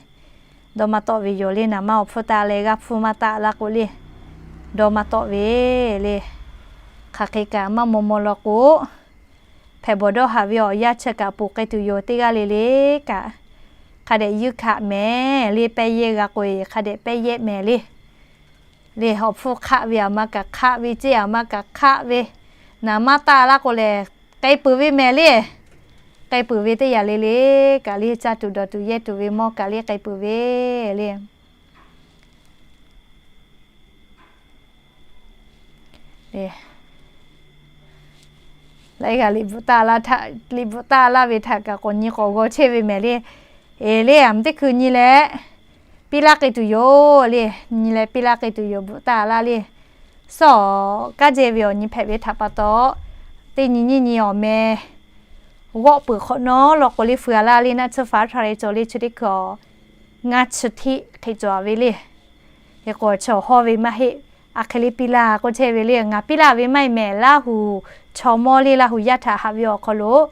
dawˇ maˇ tawˆ ve yoˬ le, naˍ maˇ awˬ hpfuhˇ taˆ leh g'aˇ hpfuhˇ maˇ taˆ la k'o le, dawˇ maˇ tawˆ ve le. Hk'aˬ hk'e kaꞈ maˇ maw maw law k'o, hpehꞈ bawˬ dawˇ haꞈ ve awˬ yanˇ chi kaꞈ ponˬ k'ai tuˬ yoˬ. Teˇ g'aˇ le le kaꞈ hk'a dehꞈ yuˇ hkaꞈ mehˍ le, pehˇ yehˇ g'a k'o e hk'a dehꞈ pehˇ yehˇ mehˍ le. Le awˬ hpfuhˇ hk'aˆ ve aˬ ma kaꞈ hk'aˆ ve ceˇ, aˬ ma kaꞈ hk'aˆ ve, naˍ maˇ taˆ laˇ k'o lehˬ, k'ai peuˬ ve mehˍ le. K'ai peuˬ ve teˇ yanˇ le le kaꞈ le caˇ tuˬ dawˬ tuˬ yehˇ tuˬ ve mawˇ kaꞈ le k'ai peuˬ ve le. Laiˉ g'aˇ liꞈ bvuhꞈ taˆ laˇ ve htaꞈ kaꞈ k'awꞈ nyi k'awꞈ g'aw chehˇ ve mehˍ le. Eˬ le, aˬ ma teˇ hkui nyi leh piˇ laˇ k'ai tuˬ yoˬ le. Nyi leh piˇ laˇ k'ai tuˬ yoˬ, bvuhꞈ taˆ laˇ le. Suhˉ awˬ kanˉ jehˇ ve awˬ nyi hpehꞈ ve htaꞈ pa taw, teˇ nyi nyiˇ nyi awˬ meh g'awˆ peuˬ hk'awꞈ nawˉ law k'o le, feu a laˇ le, naˆ tsuhˇ faˍ htaˇ leh cawˬ le chi teˇ hkui awˬ ngaˇ chi hteˆ hk'e cawˬ ve le. Hk'e k'o chi awˬ hawˇ ve maˇ heˆ. Aˬ hk'e le piˇ laˇ k'oˆ chehˇ ve le, ngaˬ piˇ laˇ ve maˇ heˆ mehˍ, Laˇ huˍ chaw mawˇ le, Laˇ huˍ yaˇ htaꞈ haꞈ ve awˬ hk'aw lo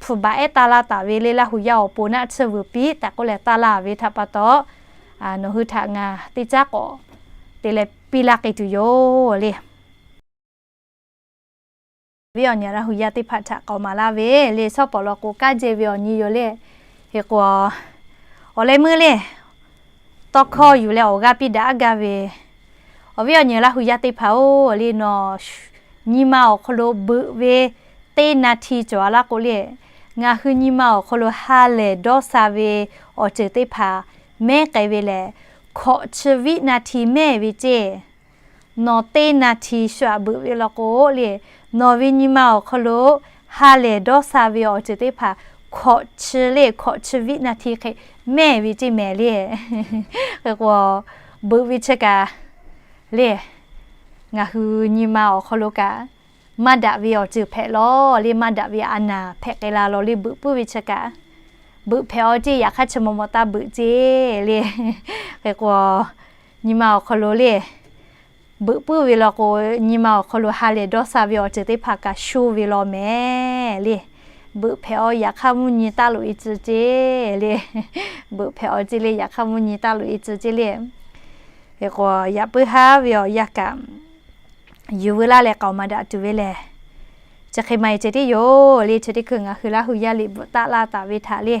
hpu baꞈ ehˉ taˇ laˇ taˍ ve le, Laˇ huˍ yaˇ awˬ pon naˆ tsuhˇ vuiˬ piˇ tehꞈ k'oˆ leh taˇ laˇ ve htaꞈ pa taw, nawˬ hui htaꞈ ngaˬ teˇ caˉ k'awꞈ te leh piˇ laˇ k'ai tuˬ yoˬ le. Viˉ awˬ nyi Laˇ huˍ yaˇ teˇ hpaˍ htaꞈ k'awꞈ maˍ laˇ ve le, shawˉ pawˍ law k'o kanˉ jehˇ ve awˬ nyi yoˬ le. Hk'e k'o, awˬ leh meuˇ le tawˇ hkawˇ yuˬ leh awˬ g'aˇ piˇ daꞈ gaˇ ve, awˬ viˉ awˬ nyi Laˇ huˍ yaˇ teˇ hpaˍ-oˬ le, nawˬ nyi ma awˬ hk'aw lo beuꞈ ve teˇ naˍ hti cawˬ a laˇ k'o le, ngaˬ hui nyi ma awˬ hk'aw lo ha lehˬ dawˇ sha ve awˬ ceuˬ teˇ hpaˍ mehˉ k'ai ve lehˬ, hkawꞈ chi viˆ naˍ hti mehˉ ve ceˇ. Nawˬ teˇ naˍ hti shu aꞈ beuꞈ ve law k'o le, nawˬ ve nyi ma awˬ hk'aw lo ha lehˬ dawˇ sha ve awˬ ceuˬ teˇ hpaˍ hkawꞈ chi le, hkawꞈ chi viˆ naˍ hti hk'e mehˉ ve ceˇ mehˍ le. Hk'e k'o, beuꞈ ve chi kaꞈ le, ngaˬ hui nyi ma awˬ hk'aw lo kaꞈ maˇ daꞈ ve awˬ ceuˬ hpehꞈ law le, maˇ daꞈ ve a naˍ hpehꞈ k'ai la law le, beuꞈ puiˉ ve chi kaꞈ. Beuꞈ hpehꞈ aw ceˇ, yaꞈ hk'aˇ chi maw maw taˇ beuꞈ ceˇ le. Hk'e k'o, nyi ma awˬ hk'aw lo le beuꞈ puiˉ ve law k'o, nyi ma awˬ hk'aw lo ha lehˬ dawˇ sha ve awˬ ceuˬ teˇ hpaˍ kaꞈ sho ve law mehˍ le. Beuꞈ hpehꞈ aw, yaꞈ hk'aˇ mvuhˇ nyi taˇ loꞈ e tcuh ceˇ le. Beuꞈ hpehꞈ aw ceˇ le, yaꞈ hk'aˇ mvuhˇ nyi taˇ loꞈ e tcuh ceˇ le. Hk'e k'o, yaꞈ puiˉ haˉ ve awˬ yanˇ kaꞈ yuˬ veu laˇ leh k'aoˍ maˍ daꞈ tuˬ ve lehˬ, Chi hk'e maˇ heˆ ceh tiˉ yoˬ le. Chi teˇ hkui ngaˬ hui Laˇ hu yaˇ liꞈ bvuhꞈ taˆ laˇ taˍ ve htaꞈ le,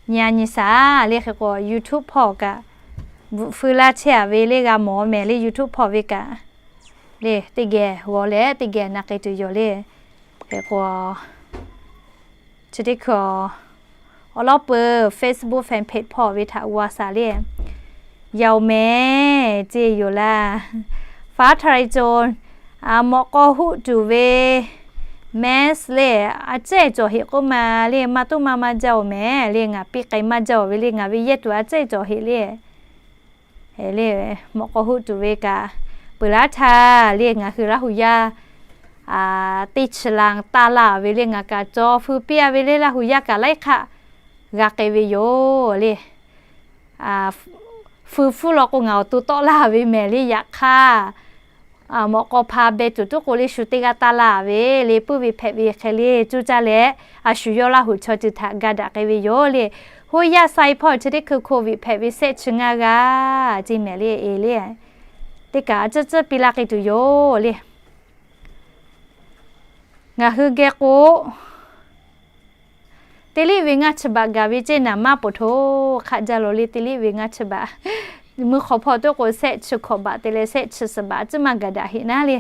nyi a nyi shaˍ le. Hk'e k'o YouTube hpawˇ kaꞈ bvuhꞈ feu laˇ chehˇ a ve le, g'a mawˬ mehˍ le. YouTube hpawˇ ve kaꞈ le, teˇ geh g'aw leh teˇ geh na k'ai tuˬ yoˬ le. Hk'e k'o, chi teˇ hkui awˬ lawn peuˬ Facebook fan page hpawˇ ve htaꞈ g'a shaˍ le. Yaˇ oˬ mehˍ ceˇ yoˬ laˇ. Faˉ htaˇ leh co, mawꞈ k'aw huˆ tuˬ ve mask le, a cehˇ cawˬ heꞈ k'oˆ ma le, maˇ toˉ maˇ maˇ jaˇ oˬ mehˍ le. Ngaˬ piˇ k'ai maˇ jaˇ oˬ ve le, ngaˬ ve yehˇ tuˬ a cehˇ cawˬ heꞈ le. Le, mawꞈ k'aw huˆ tuˬ ve kaꞈ peuˬ laˇ htaˇ le, ngaˬ hui Laˇ hu yaˇ teˇ chi la taˇ laˇ ve le, ngaˬ kaꞈ cawˬ feu piˇ a ve le, Laˇ hu yaˇ kaꞈ laiˉ hk'aˆ g'a k'ai ve yoˬ le. Feu hpfuhˇ law k'o ngaˬ awˬ to tawˆ laˇ ve mehˍ le. Yaꞈ hk'aˇ, mawꞈ k'aw hpa beh tuˬ tuˉ k'o le, shu teˇ g'aˇ taˇ laˇ ve le. Puiˉ ve hpehꞈ ve hk'e le, cuˇ caˇ leh a shu yawˇ Laˇ hu chaw ceuˬ htaꞈ ga daꞈ k'ai ve yoˬ le. Hoˉ yaˇ sai hpawˇ chi teˇ hkui COVID hpehꞈ ve shehˆ chi ngaˇ g'aˇ ceˇ mehˍ le. E le, teˇ kaꞈ a ciˉ ciˉ piˇ laˇ k'ai tuˬ yoˬ le. Ngaˬ hui geh k'o, teˇ liˇ ve ngaˇ chi baꞈ gaˬ ve ceˇ naˍ maˇ poˬ hto hk'aˆ jaˇ law le. Teˇ liˇ ve ngaˇ chi baꞈ, mvuhˇ hk'aw hpawˇ tuˉ k'o shehˆ chi hkawꞈ baꞈ te leh shehˆ chi suhˍ baꞈ ciˉ maˇ gaˬ daꞈ heꞈ naˉ le.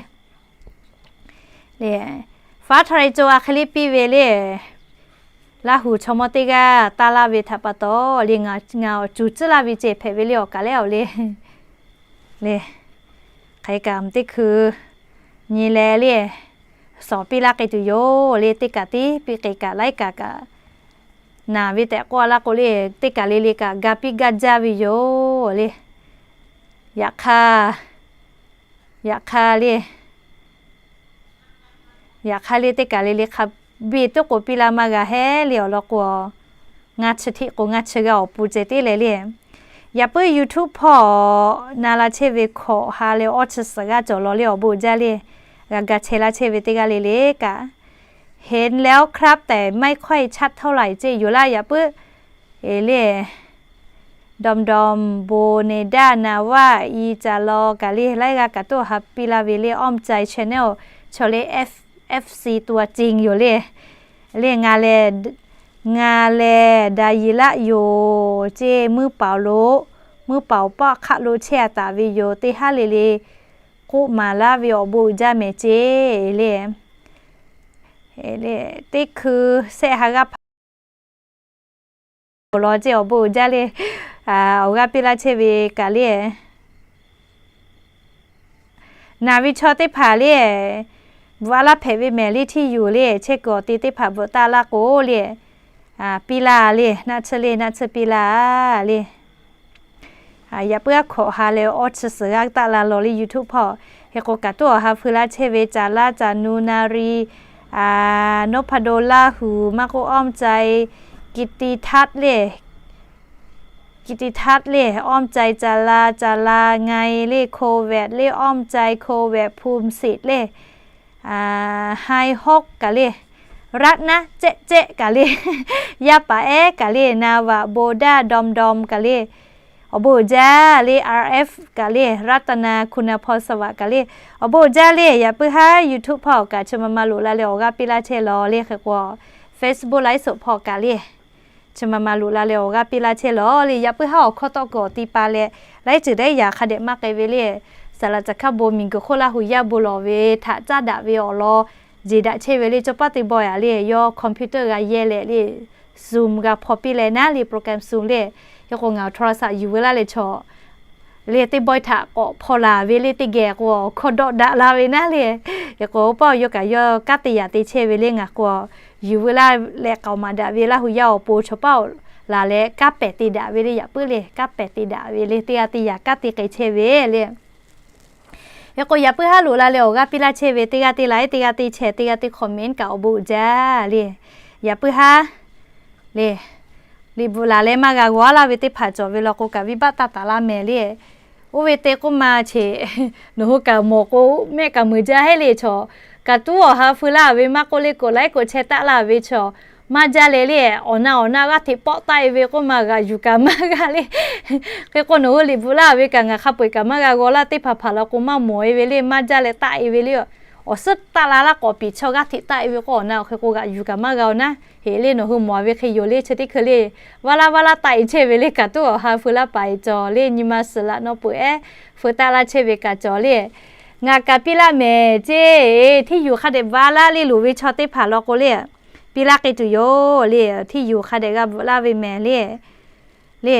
Le, faˉ htaˇ leh co a hk'e le piˇ ve le. Laˇ hu chaw mawˇ teˇ g'aˇ taˇ laˇ ve htaꞈ pa taw le, ngaˬ awˬ cuˬ ciˉ laˇ ve ceh hpehꞈ ve le, awˬ kaˬ leh awˬ le. Le, hk'e kaꞈ teˇ hkui nyi leh le, suhˍ piˇ laˇ k'ai tuˬ yoˬ le. Teˇ kaꞈ tiˉ piˇ k'ai kaꞈ laiˉ kaꞈ kaꞈ naˍ ve tehꞈ k'oˆ a laˇ k'o le, teˇ kaˬ le le kaꞈ ga piˇ gaˇ jaˇ ve yoˬ le. Yaꞈ hk'aˇ, yaꞈ hk'aˇ le, yaꞈ hk'aˇ le teˇ kaˬ le le hk'a biˇ tuˉ k'o piˇ laˇ maˇ g'a hehˉ le. Awˬ lawn k'o, ngaˇ chi hteˆ k'o ngaˇ chi g'a awˬ pon ceh tiˉ leh le. Yaꞈ puiˉ YouTube hpawˇ na la chehˇ ve hkawꞈ ha leh awˇ chi suhˍ g'aˇ cawˬ law le. Awˬ bon uiˍ jaˇ le, g'a ga chehˇ laˇ chehˇ ve teˇ g'aˇ le le kaꞈ เห็นแล้วครับ แต่ไม่ค่อยชัดเท่าไหร่ ceˇ yoˬ laˇ. Yaꞈ puiˉ e le, ดอมดอม โบเนด้า นาวา อี จาลอ kaꞈ le, laiˉ g'aˇ kaꞈ tuˉ awˬ ha piˇ laˇ ve le. Awˇ mvuh cai channel chaw le, FC ตัวจริง yoˬ le. Le ngaˬ lehˬ, ngaˬ lehˬ daꞈ yiˍ laˆ yoˬ ceˇ, mvuhˇ paoˍ lo, mvuhˇ paoˍ paˆ hk'aˆ lo chehˇ a taˍ ve yoˬ. Teˇ haˉ le le k'oˆ maˍ laˇ ve awˬ bon uiˍ jaˇ mehˍ ceˇ le. Teˇ hkui shehˆ ha g'aˇ hpaˍ awˬ lawn ceˇ awˬ bon uiˍ jaˇ le. Awˬ g'aˇ piˇ laˇ chehˇ ve kaꞈ le, naˍ ve chaw teˇ hpaˍ le, bvuhꞈ a laˇ hpehꞈ ve mehˍ le, htiˇ yuˬ le, chehˇ kuiˬ awˬ te teˇ hpaˍ bvuhꞈ taˆ laˇ k'o le, piˇ laˇ le, naˆ tsuhˇ le, naˆ tsuhˇ piˇ laˇ le. Yaꞈ puiˉ aˉ hkawꞈ ha leh awˇ chi suhˍ g'aˇ taˆ la law le YouTube hpawˇ. Hk'e k'o kaꞈ tuˉ awˬ ha feu laˇ chehˇ ve Caˍ laˇ, Caˍ nu na ri, Noˇ hpa do Laˇ hu, maˇ k'oˆ awˇ mvuh cai, Ki ti htaˇ le, Ki ti htaˇ le, awˇ mvuh cai Caˍ laˇ, Caˍ laˇ ngai le, Hko vehꞈ le, awˇ mvuh cai Hko vehꞈ, Hpu mvuh seꞈ le, Hai hawˉ kaꞈ le, Raˆ naˉ cehˆ cehˆ kaꞈ le, Yaˇ paˍ ehˉ kaꞈ le, Na vaꞈ bo daˇ dawm dawm kaꞈ le, awˬ bon uiˍ jaˇ le, RF kaꞈ le, Raˆ ta na, Hku na hpaw sa vaꞈ kaꞈ le, awˬ bon uiˍ jaˇ le. Yaꞈ puiˉ haˉ YouTube hpawˇ kaꞈ chi ma ma loꞈ la leh awˬ g'aˇ piˇ laˇ chehˇ law le. Hk'e k'o Facebook ไลฟ์สด hpawˇ kaꞈ le, chi ma ma loꞈ la leh awˬ g'aˇ piˇ laˇ chehˇ law le. Yaꞈ puiˉ haˉ awˬ hkawˇ tawˆ kuiˬ awˬ ti pa leh, laiˉ ceuˬ laiˉ yaꞈ hk'a dehꞈ maˇ k'ai ve le. Saˍ laꞈ caˬ hkaˉ bon miˬ guiˬ hk'oˆ Laˇ hu yaˇ bon lawˬ ve htaꞈ caˉ daꞈ ve awˬ lawn jeˬ daꞈ chehˇ ve le. Cawˇ paˉ teˇ bawehˇ a le, yawˇ computer g'a yehˇ leh le, Zoom g'a hpaw piˇ leh naˉ le, program Zoom le. Hk'e k'o ngaˬ โทรศัพท์ yuˬ ve laˇ leh chaw le, teˇ bawehˇ htaꞈ k'awꞈ hpaw laˬ ve le, teˇ geh k'o awˬ hkawˇ dawˆ daꞈ la ve naˉ le. Hk'e k'o paˇ yawˇ kaꞈ yawˇ kanˉ te yaꞈ te chehˇ ve le. Ngaˬ k'o yuˬ ve laˇ leh k'aoˍ maˍ daꞈ ve Laˇ hu yaˇ awˬ pon chaw paˇ laˬ leh kanˉ pehˍ te daꞈ ve le. Yaꞈ puiˉ le kanˉ pehˍ te daꞈ ve le, teˇ g'aˇ teˇ yaꞈ kanˉ te k'ai chehˇ ve le. Hk'e k'o yaꞈ puiˉ haˉ loꞈ la leh awˬ g'aˇ piˇ laˇ chehˇ ve, teˇ g'aˇ teˇ like, teˇ g'aˇ teˇ share, teˇ g'aˇ teˇ comment kaꞈ awˬ bon uiˍ jaˇ le. Yaꞈ puiˉ haˉ le, liꞈ bvuhꞈ laˬ leh maˇ g'a g'aw laˇ ve teˇ hpaˍ cawˬ ve law k'o kaꞈ venˇbaˆ taˇ taˍ laˇ mehˍ le. Oˇ ve te k'oˆ ma cheˬ, nawˬ hui kaꞈ mawˬ k'o mehˆ kaꞈ meuˍ jaˇ heˆ le chaw. Kaꞈ tuˉ awˬ ha feu laˇ ve maˇ k'oˆ le, กดไลค์ กดแชร์ taˆ laˇ ve chaw maˇ jaˇ le le. Awˬ na awˬ na g'aˇ hteꞈ pawˆ taˆ e ve k'oˆ ma g'aꞈ yuˬ kaꞈ maˇ g'a le. Hk'e k'o nawˬ hui liꞈ bvuhꞈ laˇ ve kaꞈ ngaˬ hk'a peu-eˬ kaꞈ maˇ g'a g'aw laˇ, teˇ hpaˍ hpaˍ law k'o maˇ mawˬ e ve le, maˇ jaˇ leh taˆ e ve le. awˬ suhˉ taˆ la laˇ k'awꞈ piˍ chaw g'aˇ hteꞈ taˆ e ve k'o, awˬ na awˬ hk'e k'o g'aꞈ yuˬ kaꞈ maˇ g'a-oˬ naˉ. Heꞈ le, nawˬ hui mawˬ ve hk'e yoˬ le, chi teˇ hkui le, vaˇ laˇ vaˇ laˇ taˆ e chehˇ ve le, kaꞈ tuˉ awˬ ha feu laˇ paˍ e cawˬ le, nyi ma suhˍ laꞈ naw peuˬ ehˉ feu taˆ laˇ chehˇ ve kaꞈ cawˬ le. Ngaˬ kaꞈ piˇ laˇ mehˍ ceˇ, hteˇ yuˬ hk'a dehꞈ vaˇ laˇ le loˍ ve chaw teˇ hpaˍ law k'o le, piˇ laˇ k'ai tuˬ yoˬ le. Hteˇ yuˬ hk'a dehꞈ g'a bvuhꞈ laˇ ve mehˍ le. Le,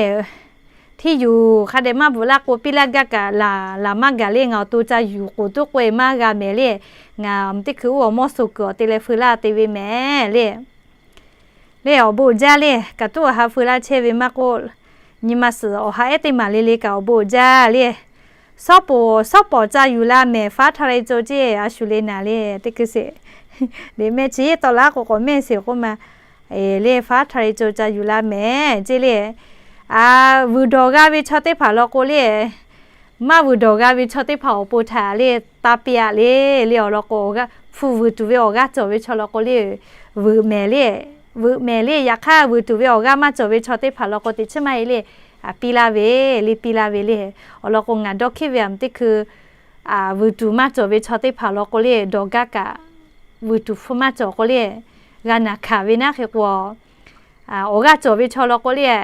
hteˇ yuˬ hk'a dehꞈ maˇ bvuhꞈ laˇ k'o, piˇ laˇ gaˇ kaꞈ laˬ laˬ maˇ gaˬ le. Ngaˬ awˬ to ca yuˬ k'oˍ tuˉ k'oˆ e maˇ g'a mehˍ le. Ngaˬ teˇ hkui oˇ awˬ mawˇ suh kuiˬ awˬ te leh feu laˇ te ve mehˍ le. Le awˬ bon jaˇ le, kaꞈ tuˉ awˬ ha feu laˇ chehˇ ve maˇ k'oˆ, nyi ma suhˍ awˬ ha ehˉ teˇ maˬ le le kaꞈ awˬ bon jaˇ le. Sawˉ poˍ sawˉ pawˍ ca yuˬ la mehˍ, faˉ htaˇ le co ceˇ a shu le naˍ le teˇ hkui sheˍ. Liꞈ mehˆ chi tawˆ la k'o k'awꞈ mehˆ sheˍ k'oˆ ma, le faˉ htaˇ le co ca yuˬ la mehˍ ceˇ le. Vuiˬ dawˬ g'a ve chaw teˇ hpaˍ law k'o le, maˇ vuiˬ dawˬ g'a ve chaw teˇ hpaˍ awˬ pon htaꞈ le taˇ piˇ aꞈ le. Le awˬ lawn k'o, hpu vuiˬ tuˬ ve awˬ g'aˇ cawˬ ve chaw law k'o le, vuiˬ mehˍ le, vuiˬ mehˍ le. Yaꞈ hk'aˇ vuiˬ tuˬ ve awˬ g'aˇ maˇ cawˬ ve chaw teˇ hpaˍ law k'o teꞈ chiˉ maˇ heˆ le, piˇ laˇ ve le, piˇ laˇ ve le. Awˬ lawn k'o, ngaˬ dawˇ hkiˉ ve aˬ mvuhˇ teˇ hkui vuiˬ tuˬ maˇ cawˬ ve chaw teˇ hpaˍ law k'o le, dawˬ gaˇ kaꞈ vuiˬ tuˬ hpu maˇ cawˬ k'o le, g'a naˬ hkanˍ ve naˉ hk'e k'o, awˬ g'aˇ cawˬ ve chaw law k'o le,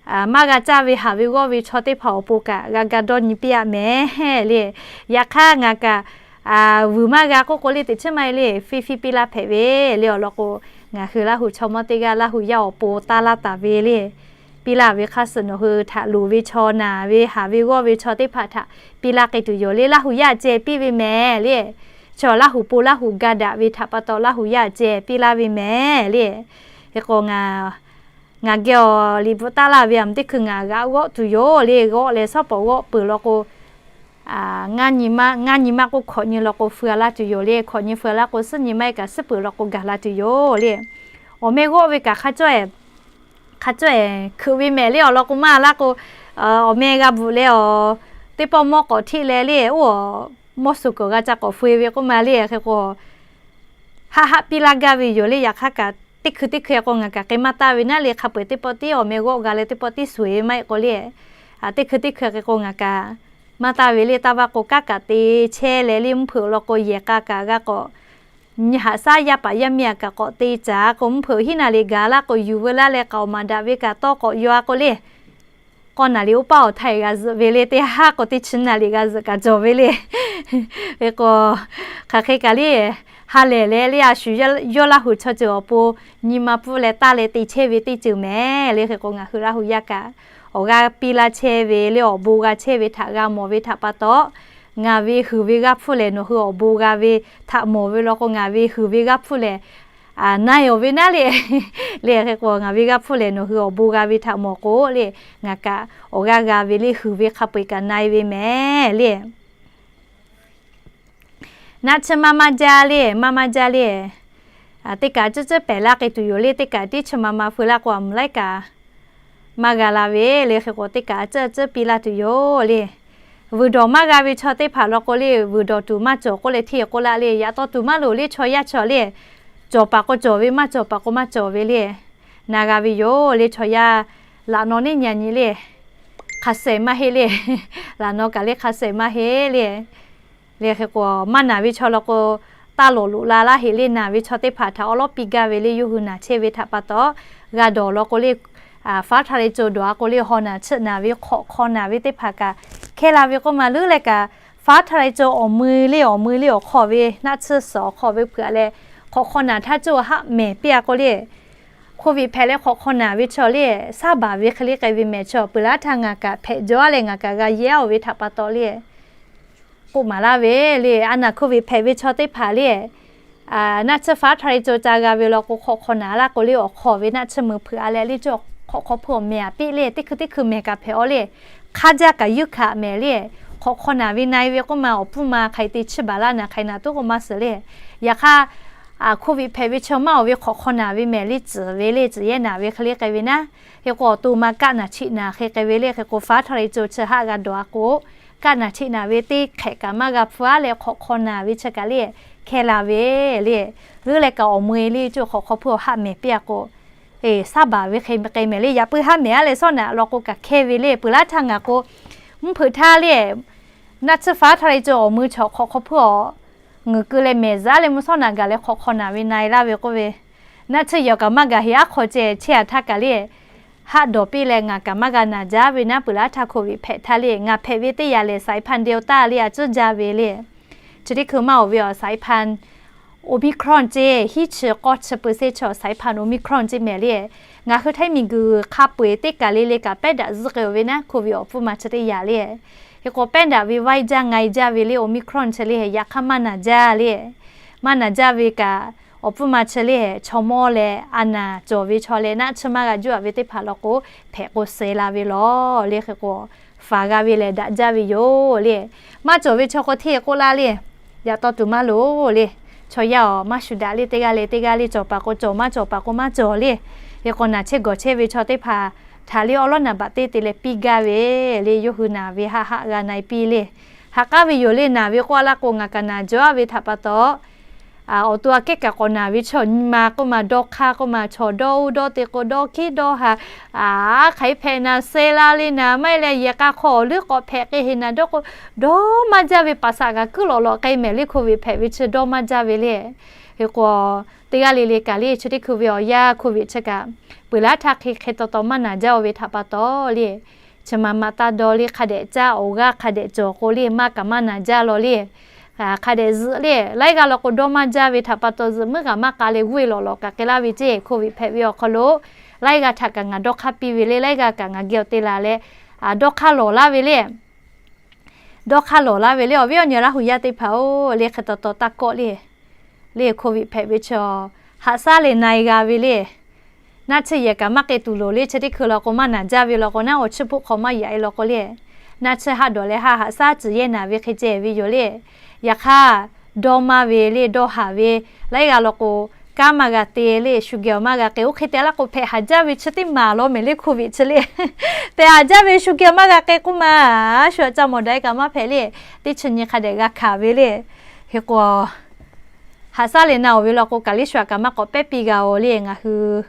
maˇ g'a caˇ ve haˍ ve g'awˇ ve chaw teˇ hpaˍ awˬ pon kaꞈ g'a ga dawˇ nyi piˇ aꞈ mehˍ le. Yaꞈ hk'aˇ ngaˬ kaꞈ vuiˬ maˇ g'a k'oˆ k'o le teꞈ chiˉ maˇ heˆ le, fiˇ fiˇ piˇ laˇ hpehꞈ ve le. Awˬ lawn k'o, ngaˬ hui Laˇ huˍ chaw mawˇ teˇ g'aˇ Laˇ huˍ yaˇ awˬ pon taˇ laˇ taˍ ve le. Piˇ laˇ ve hk'aˇ suh nawˬ hui htaꞈ loˍ ve chaw, naˬ ve haˍ ve g'awˇ ve chaw teˇ hpaˍ htaꞈ piˇ laˇ k'ai tuˬ yoˬ le. Laˇ huˍ yaˇ ceh piˇ ve mehˍ le. Chaw Laˇ huˍ pon Laˇ huˍ ga daꞈ ve htaꞈ pa taw Laˇ huˍ yaˇ ceh piˇ laˇ ve mehˍ le. Hk'e k'o, ngaˬ geh awˬ liꞈ bvuhꞈ taˍ laˇ ve aˬ mvuhˇ teˇ hkui ngaˬ g'aꞈ g'awˆ tuˬ yoˬ le. G'awˆ leh sawˉ pawˍ g'awˆ peuˬ law k'o, ngaˇ nyi maˇ k'oˆ hkawꞈ nyi law k'o feu a laˇ tuˬ yoˬ le. Hkawꞈ nyi feu a laˇ k'o, suhˉ nyi maˇ heˆ kaꞈ suhˉ peuˬ law k'o gaˬ la tuˬ yoˬ le. Awˬ meh g'awˆ ve kaꞈ hk'a cawˇ hk'a cawˇ hkuiꞈ ve mehˍ le. Awˬ lawn k'o maˇ laˇ k'o, awˬ meh g'a bvuhꞈ leh awˬ teˇ pawˆ mawˇ k'awꞈ hteˆ leh le, oˇ mawˇ suh kuiˬ g'a ca k'awꞈ feu ve k'oˆ ma le. Hk'e k'o, haˆ haˆ piˇ laˇ gaˇ ve yoˬ le. Yaꞈ hk'aˇ kaꞈ teˇ hkui teˇ hkui k'o ngaˬ kaꞈ k'ai maˇ taˇ ve naˉ le. Hk'a peu-eˬ teˇ pawˆ tiˉ awˬ meh g'awˆ g'a leh teˇ pawˆ tiˉ suhˍ e maˇ heˆ k'o le, teˇ hkui teˇ hkui hk'e k'o ngaˬ kaꞈ maˇ taˇ ve le. Taˇ vaˇ k'o, kanˉ kaꞈ te chehˇ leh le, mvuhˇ hpeuꞈ law k'o yehˬ k'a kaꞈ g'a k'awꞈ, nyi haꞈ shaˉ yaˇ paˍ yaˇ miˇ aꞈ kaꞈ k'awꞈ te caˍ k'o, mvuhˇ hpeuꞈ hiˉ naˍ liꞈ gaˬ laˇ k'o, yuˬ veu laˇ leh k'aoˍ maˍ daꞈ ve kaꞈ tawˇ k'awꞈ yaw a k'o le, k'awˇ naˍ liꞈ oˇ paˆ awˬ htaiˍ g'a zuhꞈ ve le. Teˇ haˉ k'o teˇ chi naˍ liꞈ g'a zuhꞈ kaꞈ cawˬ ve le. Hk'e k'o, hk'aˬ hk'e kaꞈ le, ha lehˬ leh le, a shu yawˇ Laˇ huˍ chaw ceuˬ awˬ pon nyi ma pfuhˇ leh taˇ leh te chehˇ ve teˇ ceuˬ mehˍ le. Hk'e k'o, ngaˬ hui Laˇ huˍ yaˇ kaꞈ awˬ g'aˇ piˇ laˇ chehˇ ve le, awˬ bon g'a chehˇ ve htaꞈ g'a mawˬ ve htaꞈ pa taw, ngaˬ ve huiˬ ve g'aˇ hpfuhˇ lehˬ nawˬ hui awˬ bon g'a ve htaꞈ mawˬ ve law k'o, ngaˬ ve huiˬ ve g'aˇ hpfuhˇ lehˬ na e awˬ ve naˉ le. Le hk'e k'o, ngaˬ ve g'aˇ hpfuhˇ lehˬ nawˬ hui awˬ bon g'a ve htaꞈ mawˬ k'o le, ngaˬ kaꞈ awˬ g'aˇ g'a ve le, huiˬ ve hk'a peu-eˬ kaꞈ na e ve mehˍ le. Naˆ tsuhˇ maˇ maˇ jaˇ le, maˇ maˇ jaˇ le. Teˇ kaꞈ tcuhˉ tcuhˉ pehˍ laˇ k'ai tuˬ yoˬ le. Teˇ kaꞈ tiˉ chi ma ma feu laˇ k'o, aˬ mvuhˬ laiˉ kaꞈ maˇ g'a la ve le. Hk'e k'o, teˇ kaꞈ tcuhˉ tcuhˉ piˇ laˇ tuˬ yoˬ le. Vuiˬ dawˬ maˇ g'a ve chaw teˇ hpaˍ law k'o le, vuiˬ dawˬ tuˬ maˇ cawˬ k'oˆ leh hteˇ k'oˆ laˇ le. Yaꞈ taw tuˬ maˇ loˍ le, chaw yaˇ cawˬ le. Cawˬ paˍ k'o cawˬ ve, maˇ cawˬ paˍ k'o maˇ cawˬ ve le. Na g'a ve yoˬ le. Chaw yaˇ laꞈ naw neˉ nyi nyi le, hk'a shehˍ maˇ heˆ le. Laꞈ naw kaꞈ le hk'a shehˍ maˇ heˆ le. Le hk'e k'o, maˇ naˬ ve chaw law k'o, taˇ lawˬ loꞈ la laˇ heˆ le. Naˬ ve chaw teˇ hpaˍ htaꞈ awˉ lawˉ piˇ gaˇ ve le. Yawˇ hui naˬ chehˇ ve htaꞈ pa taw, g'a dawˬ law k'o le, faˉ htaˇ le co dawˬ a k'o le, haw naˬ chiˆ naˬ ve, hk'awꞈ hk'aw naˬ ve teˇ hpaˍ kaꞈ hkehˇ la ve k'oˆ ma leuˉ leh kaꞈ, faˉ htaˇ le co awˬ mui le, awˬ mui le awˬ hk'aw ve naˆ tsuhˇ suhˍ awˬ hk'aw ve hpeuꞈ a leh, hk'awꞈ hk'aw naˬ htaˇ coˇ haˆ mehˍ piˇ a k'o le, Covid hpehꞈ leh hk'awꞈ hk'aw naˬ ve chaw le, saˉ baˬ ve hk'e le k'ai ve mehˍ chaw. Peuˬ laˇ htaˇ ngaˬ kaꞈ hpehꞈ jaw a leh ngaˬ kaꞈ g'a yehˇ oˬ ve htaꞈ pa taw le, k'oˆ maˍ laˇ ve le. A naˬ Covid hpehꞈ ve chaw teˇ hpaˍ le, naˆ tsuhˇ faˉ htaˇ le co ca g'a ve law k'o, hk'awꞈ hk'aw naˬ laˇ k'o le, awˬ hk'aw ve naˆ tsuhˇ mui hpeuꞈ a leh le, coˇ hk'awꞈ hk'aw hpui awˬ meh a piˇ le, teˇ hkui teˇ hkui mehˍ kaꞈ hpehꞈ a le, hk'aˇ jaˇ kaꞈ yuˇ hkanˍ mehˍ le. Hk'awꞈ hk'aw naˬ ve na e ve k'oˆ ma, awˬ pfuhˇ ma hk'aˬ hk'e te chiˇ baˬ laˇ naˬ, hk'aˬ hk'e naˬ tuˉ k'o maˇ suhˍ le. Yaꞈ hk'aˇ, Covid hpehꞈ ve chaw maˇ oˬ ve hk'awꞈ hk'aw naˬ ve mehˍ le, tcuhˍ ve le, tcuhˍ yehˇ naˬ ve hk'e le k'ai ve naˉ. Hk'e k'o, awˬ to ma kaˆ naˬ chiˆ naˬ hk'e k'ai ve le. Hk'e k'o, faˉ htaˇ le co chi haˆ g'a dawˬ a k'o, kaˆ naˬ chiˆ naˬ ve teˇ hk'ehꞈ kaꞈ maˇ g'a hpfuhˇ a leh, hk'awꞈ hk'aw naˬ ve chi kaꞈ le hkehˇ la ve le. Leuˉ leh kaꞈ awˬ mui le coˇ hk'awꞈ hk'aw hpui awˬ haˆ mehˍ piˇ a k'o, saˉ baˬ ve hk'e k'ai mehˍ le. Yaꞈ puiˉ haˆ mehˍ a leh sawˉ naꞈ law k'o kaꞈ hkehˇ ve le. Peuˬ laˇ htaˇ ngaˬ k'o, mvuhˇ hpeuꞈ htaˇ le, naˆ tsuhˇ faˉ htaˇ le co awˬ mui chaw hk'awꞈ hk'aw hpui awˬ Ngeuˍ keu leh mehˬ zaˉ leh mvuhˇ shawˉ naꞈ gaˬ leh hk'awꞈ hk'aw naˬ ve na e laˇ ve k'oˆ ve, naˆ tsuhˇ yehˬ awˬ kaꞈ maˇ gaˬ heˍ aˉ hk'aw ceh chehˇ a htaˇ kaꞈ le, haˆ dawˬ piˇ leh ngaˬ kaꞈ maˇ g'a naˬ jaˇ ve naˉ peuˬ laˇ htaˇ โควิด hpehꞈ htaˇ le, ngaˬ hpehꞈ ve teˇ yanˇ lehˬ สายพันธุ์ เดลต้า le a cuˉ jaˇ ve le. Chi teˇ hkui maˇ oˬ ve awˬ สายพันธุ์ โอมิครอน ceˇ hiˉ chi k'awˇ chi เปอร์เซ็นต์ chaw สายพันธุ์ โอมิครอน ceˇ mehˍ le. Ngaˬ hui Htaiˇ miˬguiˬ hk'a peu-eˬ teˇ kaˬ le le kaꞈ pehˉ daꞈ zuhˆ k'ai-oˬ ve naˉ โควิด awˬ hpfuhˇ ma chi teˇ yanˇ le. Hk'e k'o pehˉ daꞈ ve vaiˇ jaˇ nga e jaˇ ve le โอมิครอน chi le yaꞈ hk'aˇ maˇ naˬ jaˇ le. Maˇ naˬ jaˇ ve kaꞈ awˬ hpfuhˇ ma chi le chaw mawˇ leh a naˍ cawˬ ve chaw leh naˆ tsuhˇ maˇ g'a juˇ a ve teˇ hpaˍ law k'o, hpehꞈ k'o suh la ve lawˬ le. Hk'e k'o faˍ g'a ve lehˬ daꞈ jaˇ ve yoˬ le. Maˇ cawˬ ve chaw k'o hteˇ k'oˆ laˇ le, yaꞈ taw tuˬ maˇ loˍ le. Chaw yaˇ awˬ maˇ shu daꞈ le, teˇ g'aˇ le teˇ g'aˇ le cawˬ paˍ k'o cawˬ, maˇ cawˬ paˍ k'o maˇ cawˬ le. Hk'e k'o naˬ chehˇ gawˬ chehˇ ve chaw teˇ hpaˍ htaꞈ le awˉ lawˉ naˍ baꞈ teˇ te leh piˇ gaˇ ve le. Yawˇ hui naˬ ve haˆ haˆ g'a na e piˇ le. Haꞈ k'aˉ ve yoˬ le. Naˬ ve k'oˆ a laˇ k'o ngaˬ kaꞈ naˬ jaw a ve htaꞈ pa taw, awˬ to aꞈ kehˉ kaꞈ k'awꞈ naˬ ve chaw nyi ma k'oˆ ma dawˇ hk'aˇ k'oˆ ma chaw dawˇ uˉ dawˇ te k'o dawˇ hkiˉ dawˇ ha, a hk'aˬ hk'e hpehꞈ naˍ seh la le naˍ maˇ heˆ leh yehˬ k'a hk'aw awˬ leuˉ k'awꞈ hpehꞈ k'ai heˍ naˍ dawˇ k'o, dawˇ maˇ jaˇ ve paˍ saꞈ kaꞈ kuiˉ lawꞈ lawꞈ k'ai mehˍ le โควิด hpehꞈ ve chi dawˇ maˇ jaˇ ve le. Hk'e k'o teˇ g'aˇ le le kaꞈ le chi teˇ hkui ve awˬ yanˇ โควิด chi kaꞈ peuˬ laˇ htaˇ hk'e hk'e taw taw maˇ naˬ jaˇ-oˬ ve htaꞈ pa taw le, chi ma ma taˇ dawˇ le hk'a dehꞈ caˇ awˬ g'aˇ hk'a dehꞈ cawˬ k'o le maˇ kaꞈ maˇ naˬ jaˇ law le. Hk'a dehꞈ zuhꞈ le laiˉ g'aˇ law k'o dawˇ maˇ jaˇ ve htaꞈ pa taw zuhꞈ muiˉ g'aˬ maˇ k'a leh g'uˇ e lawꞈ lawꞈ kaꞈ k'ai laˇ ve ceˇ โควิด hpehꞈ ve awˬ hk'aw lo laiˉ g'aˇ htaꞈ kaꞈ ngaˬ dawˇ hk'aˇ piˇ ve le. Laiˉ g'aˇ kaꞈ ngaˬ geh awˬ te la leh dawˇ hk'aˇ lawˬ laˇ ve le. Dawˇ hk'aˇ lawˬ laˇ ve le awˬ viˉ awˬ nyi Laˇ hu yaˇ teˇ hpaˍ-oˬ le. Hk'e taw taw taˇ kawˆ le. Le โควิด hpehꞈ ve chi haꞈ shaˉ leh na e g'a ve le. Naˆ tsuhˇ yehˬ kaꞈ maˇ k'ai tuˬ loˍ le. Chi teˇ hkui law k'o maˇ naˬ jaˇ ve law k'o naˉ awˬ chiˇ hpoˆ hk'aw maˇ yaꞈ e law k'o le, naˆ tsuhˇ haˆ dawˬ leh haˆ haꞈ shaˉ ciˍ yehˇ naˬ ve hk'e ceh ve yoˬ le. Yaꞈ hk'aˇ dawˇ maˇ ve le dawˇ haˍ ve laiˉ g'aˇ law k'o, kanˉ maˇ g'a te le shu geh awˬ maˇ g'a k'ai. Oˇ hk'e te laˇ k'o hpehꞈ haˍ jaˇ ve chi teˇ maˬ law mehˍ le โควิด chi le. Hpehꞈ haˍ jaˇ ve shu geh awˬ maˇ g'a k'ai k'oˆ ma, shu aꞈ ca mawˬ daꞈ e kaꞈ maˇ hpehꞈ le. Teˇ chi nyi hk'a dehꞈ g'a hkanˍ ve le. Hk'e k'o haꞈ shaˉ leh na-oˬ ve law k'o kaˬ liˇ shu aꞈ kaꞈ maˇ k'awꞈ pehˉ piˇ g'a-oˬ le. Ngaˬ hui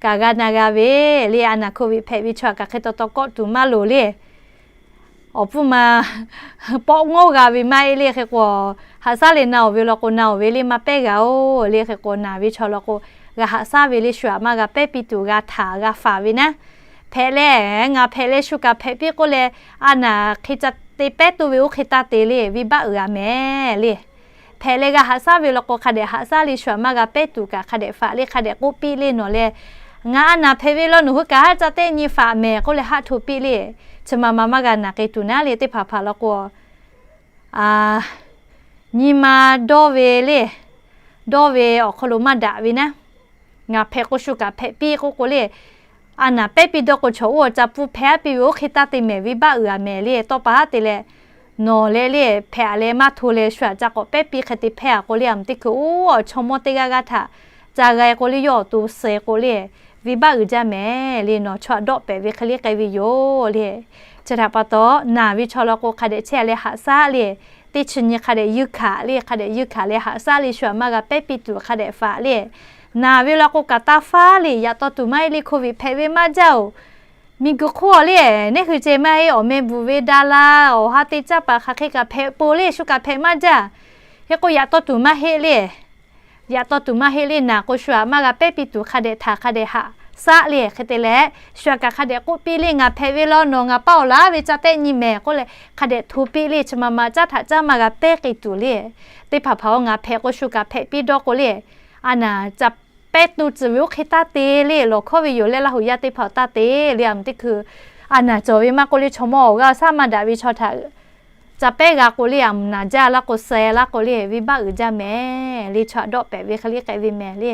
kaꞈ g'a na g'a ve le. A naˬ โควิด hpehꞈ ve chaw aꞈ kaꞈ hk'e taw taw kawˆ tuˬ maˇ loˍ le. Awˬ pfuhˇ ma pawˆ ngawˉ g'a ve maˇ heˆ le. Hk'e k'o haꞈ shaˉ leh na-oˬ ve law k'o na-oˬ ve le maˇ pehˉ g'a-oˬ le. Hk'e k'o naˬ ve chaw law k'o g'a haꞈ shaˉ ve le shu aꞈ maˇ g'a pehˉ piˇ tuˬ g'a htaꞈ g'a faˍ ve naˉ, hpehꞈ leh ngaˬ hpehꞈ leh shu kaꞈ hpehꞈ piˇ k'oˆ leh a naˬ hk'e ca te pehˉ tuˬ ve oˇ hk'e taˇ te le. Venˇbaˆ uiˍ a mehˍ le. Hpehꞈ leh g'a haꞈ shaˉ ve law k'o hk'a dehꞈ haꞈ shaˉ le shu aꞈ maˇ g'a pehˉ tuˬ kaꞈ hk'a dehꞈ faˍ le hk'a dehꞈ k'oˆ piˇ le nawˬ leh, ngaˬ a naˬ hpehꞈ ve law nawˬ hui kaꞈ haˉ ca teˇ nyi faˍ mehˍ k'oˆ leh haˆ hto piˇ le. Chi ma ma maˇ g'a naˬ k'ai tuˬ naˉ le. Teˇ hpaˍ hpaˍ law k'o nyi ma dawˇ ve le, dawˇ ve awˬ hk'aw lo maˇ daꞈ ve naˉ, ngaˬ hpehꞈ k'o shu kaꞈ hpehꞈ piˇ k'oˆ k'o le, a naˬ pehˉ piˇ dawˇ k'o chaw oˇ awˬ ca pfuhˇ hpehˇ a piˇ ve oˇ hk'e taˇ te mehˍ. Venˇbaˆ uiˍ a mehˍ le. Tawˇ pa haˉ te leh nawˬ leh le hpehꞈ a leh maˇ hto leh shu aꞈ ca k'awꞈ pehˉ piˇ hk'e te hpehˇ a k'o le, a mvuhˇ teˇ hkui oˇ awˬ chaw mawˇ teˇ g'aˇ g'aˇ htaꞈ ca g'a e k'o le yawˇ awˬ to suh e k'o le, venˇbaˆ uiˍ jaˇ mehˍ le. Nawˬ chaw aꞈ dawˆ pehˍ ve hk'e le k'ai ve yoˬ le. Chi htaꞈ pa taw naˬ ve chaw law k'o hk'a dehꞈ chehˇ a leh haꞈ shaˉ le. Teˇ chi nyi hk'a dehꞈ yuˇ hkanˍ le. Hk'a dehꞈ yuˇ hkanˍ leh haꞈ shaˉ le shu aꞈ maˇ g'a pehˉ piˇ tuˬ hk'a dehꞈ faˍ le. Naˬ ve law k'o kaꞈ taˇ faˉ le. Yaꞈ taw tuˬ maˇ heˆ le. โควิด hpehꞈ ve maˇ jaˇ-oˬ. Miˬguiˬ hk'oˆ le neˇ hui ceh maˇ heˆ. Awˬ meh bvuhˬ ve ดารา awˬ ha te caˇ paˍ hk'aˬ hk'e kaꞈ hpehꞈ po le shu kaꞈ hpehꞈ maˇ jaˇ. Hk'e k'o yaꞈ taw tuˬ maˇ heˆ le. Yaꞈ taw tuˬ maˇ heˆ le. Naˬ k'o shu aꞈ maˇ g'a pehˉ piˇ tuˬ hk'a dehꞈ htaꞈ hk'a dehꞈ haꞈ shaˉ le. Hk'e te leh shu aꞈ kaꞈ hk'a dehꞈ k'oˆ piˇ le, ngaˬ hpehꞈ ve law nawˬ ngaˬ paˇ awˬ laˇ ve ca tehˆ nyi mehˍ k'oˆ leh hk'a dehꞈ hto piˇ le. Chi ma ma caˉ htaꞈ caˉ maˇ g'a pehˉ k'ai tuˬ le. Teˇ hpaˍ hpaˍ-oˬ, ngaˬ hpehꞈ k'o shu kaꞈ hpehꞈ piˇ dawˇ k'o le, a naˬ ca pehˉ tuˬ tcuh ve oˇ hk'e taˇ te le. Lawˬ hkawˇ ve yoˬ leh Laˇ huˍ yaˇ teˇ hpaˍ taˇ te le. A mvuhˇ teˇ hkui a naˬ cawˬ ve maˇ k'oˆ le chaw mawˇ awˬ g'aˇ shaˉ maˇ daꞈ ve chaw htaꞈ ca pehˉ g'a k'o le, a mvuhˇ naˬ jaˇ laˇ k'o suh laˇ k'o le, venˇbaˆ uiˍ jaˇ mehˍ le. Chaw aꞈ dawˆ pehˍ ve hk'e le k'ai ve mehˍ le.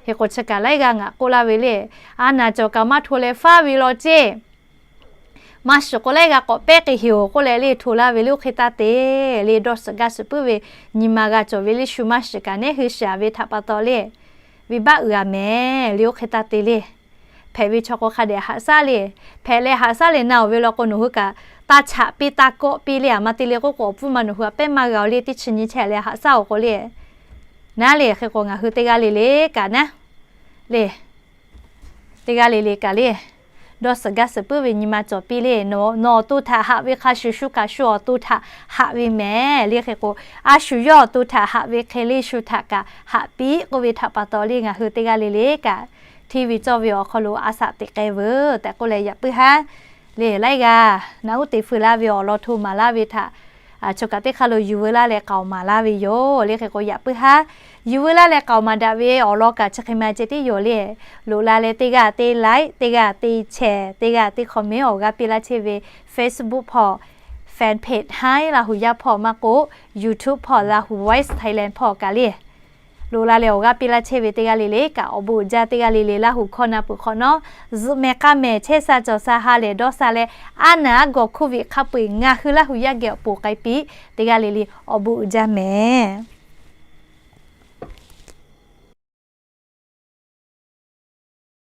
Hk'e k'o chi kaꞈ laiˉ g'aˇ ngaˬ k'oˆ laˇ ve le, a naˬ cawˬ kaꞈ maˇ hto leh faˉ ve law ceˇ. Maˇ shiˍ k'o laiˉ g'aˇ k'awꞈ pehˉ k'ai heˍ-oˬ k'oˆ leh le hto laˇ ve le oˇ hk'e taˇ te le. Dawˇ suhˍ gaˇ suhˍ puiˉ ve nyi ma g'a cawˬ ve le shu maˇ shiˍ kaꞈ neˇ hui shiˍ a ve htaꞈ pa taw le, venˇbaˆ uiˍ a mehˍ le oˇ hk'e taˇ te le. Hpehꞈ ve chaw k'o hk'a dehꞈ haꞈ shaˉ le. Hpehꞈ leh haꞈ shaˉ leh na-oˬ ve law k'o nawˬ hui kaꞈ taˇ chaꞈ piˇ taˇ kawˆ piˇ le. A ma te le k'oˆ k'o awˬ pfuhˇ ma nawˬ hui aꞈ pehˉ maˇ g'a-oˬ le. Teˇ chi nyi chehˇ leh haꞈ shaˉ-oˬ k'o le, naˉ le. Hk'e k'o ngaˬ hui teˇ g'aˇ le le kaꞈ naˉ le, teˇ g'aˇ le le kaꞈ le Dawˇ suhˍ gaˇ suhˍ puiˉ ve nyi ma cawˬ piˇ le. Nawˬ awˬ to htaꞈ haꞈ ve hk'a shuˍ shu kaꞈ shu awˬ to htaꞈ haꞈ ve mehˍ le. Hk'e k'o, a shu yawˇ awˬ to htaꞈ haꞈ ve hk'e le shu htaꞈ kaꞈ haꞈ piˇ k'oˆ ve htaꞈ pa taw le ngaˬ hui teˇ g'aˇ le le kaꞈ hteˇ ve cawˇ ve awˬ hk'aw lo a shaꞈ teꞈ k'ai veuˬ tehꞈ k'oˆ leh yaꞈ puiˉ haˉ le. Laiˉ g'aˇ naꞈ uˉ te fuiˍ laˇ ve awˬ lawn hto maˍ laˇ ve htaꞈ choˬ kaꞈ teˇ hk'aˇ lo yuˬ veu laˇ leh k'aoˍ maˍ laˇ ve yoˬ le. Hk'e k'o yaꞈ puiˉ haˉ yuˬ veu laˇ leh k'aoˍ maˍ daꞈ ve awˬ lawn kaꞈ chi hk'e ma ceh tiˉ yoˬ le. Loꞈ la leh teˇ g'aˇ teˇ like, teˇ g'aˇ teˇ share, teˇ g'aˇ teˇ comment awˬ g'aˇ piˇ laˇ chehˇ ve Facebook hpawˇ, fan page Haiˉ Laˇ Huˍ Yaˇ hpawˇ maˇ k'oˆ, YouTube hpawˇ Laˇ Huˍ Voice Thailand hpawˇ kaꞈ le loꞈ la leh awˬ g'aˇ piˇ laˇ chehˇ ve teˇ g'aˇ le le kaꞈ awˬ bon uiˍ jaˇ. Teˇ g'aˇ le le Laˇ Huˍ hkawˇ na peuˬ hk'awꞈ nawˉ zuhꞈ mehˍ k'a mehˍ chehˇ sha cawˬ sha ha lehˬ dawˇ sha leh, a naˍ a gawˬ hkuˇ viꞈ hk'a peu-eˬ ngaˬ hui Laˇ Huˍ yaˇ geh awˬ ponˬ k'ai piˇ. Teˇ g'aˇ le le awˬ bon uiˍ jaˇ mehˍ.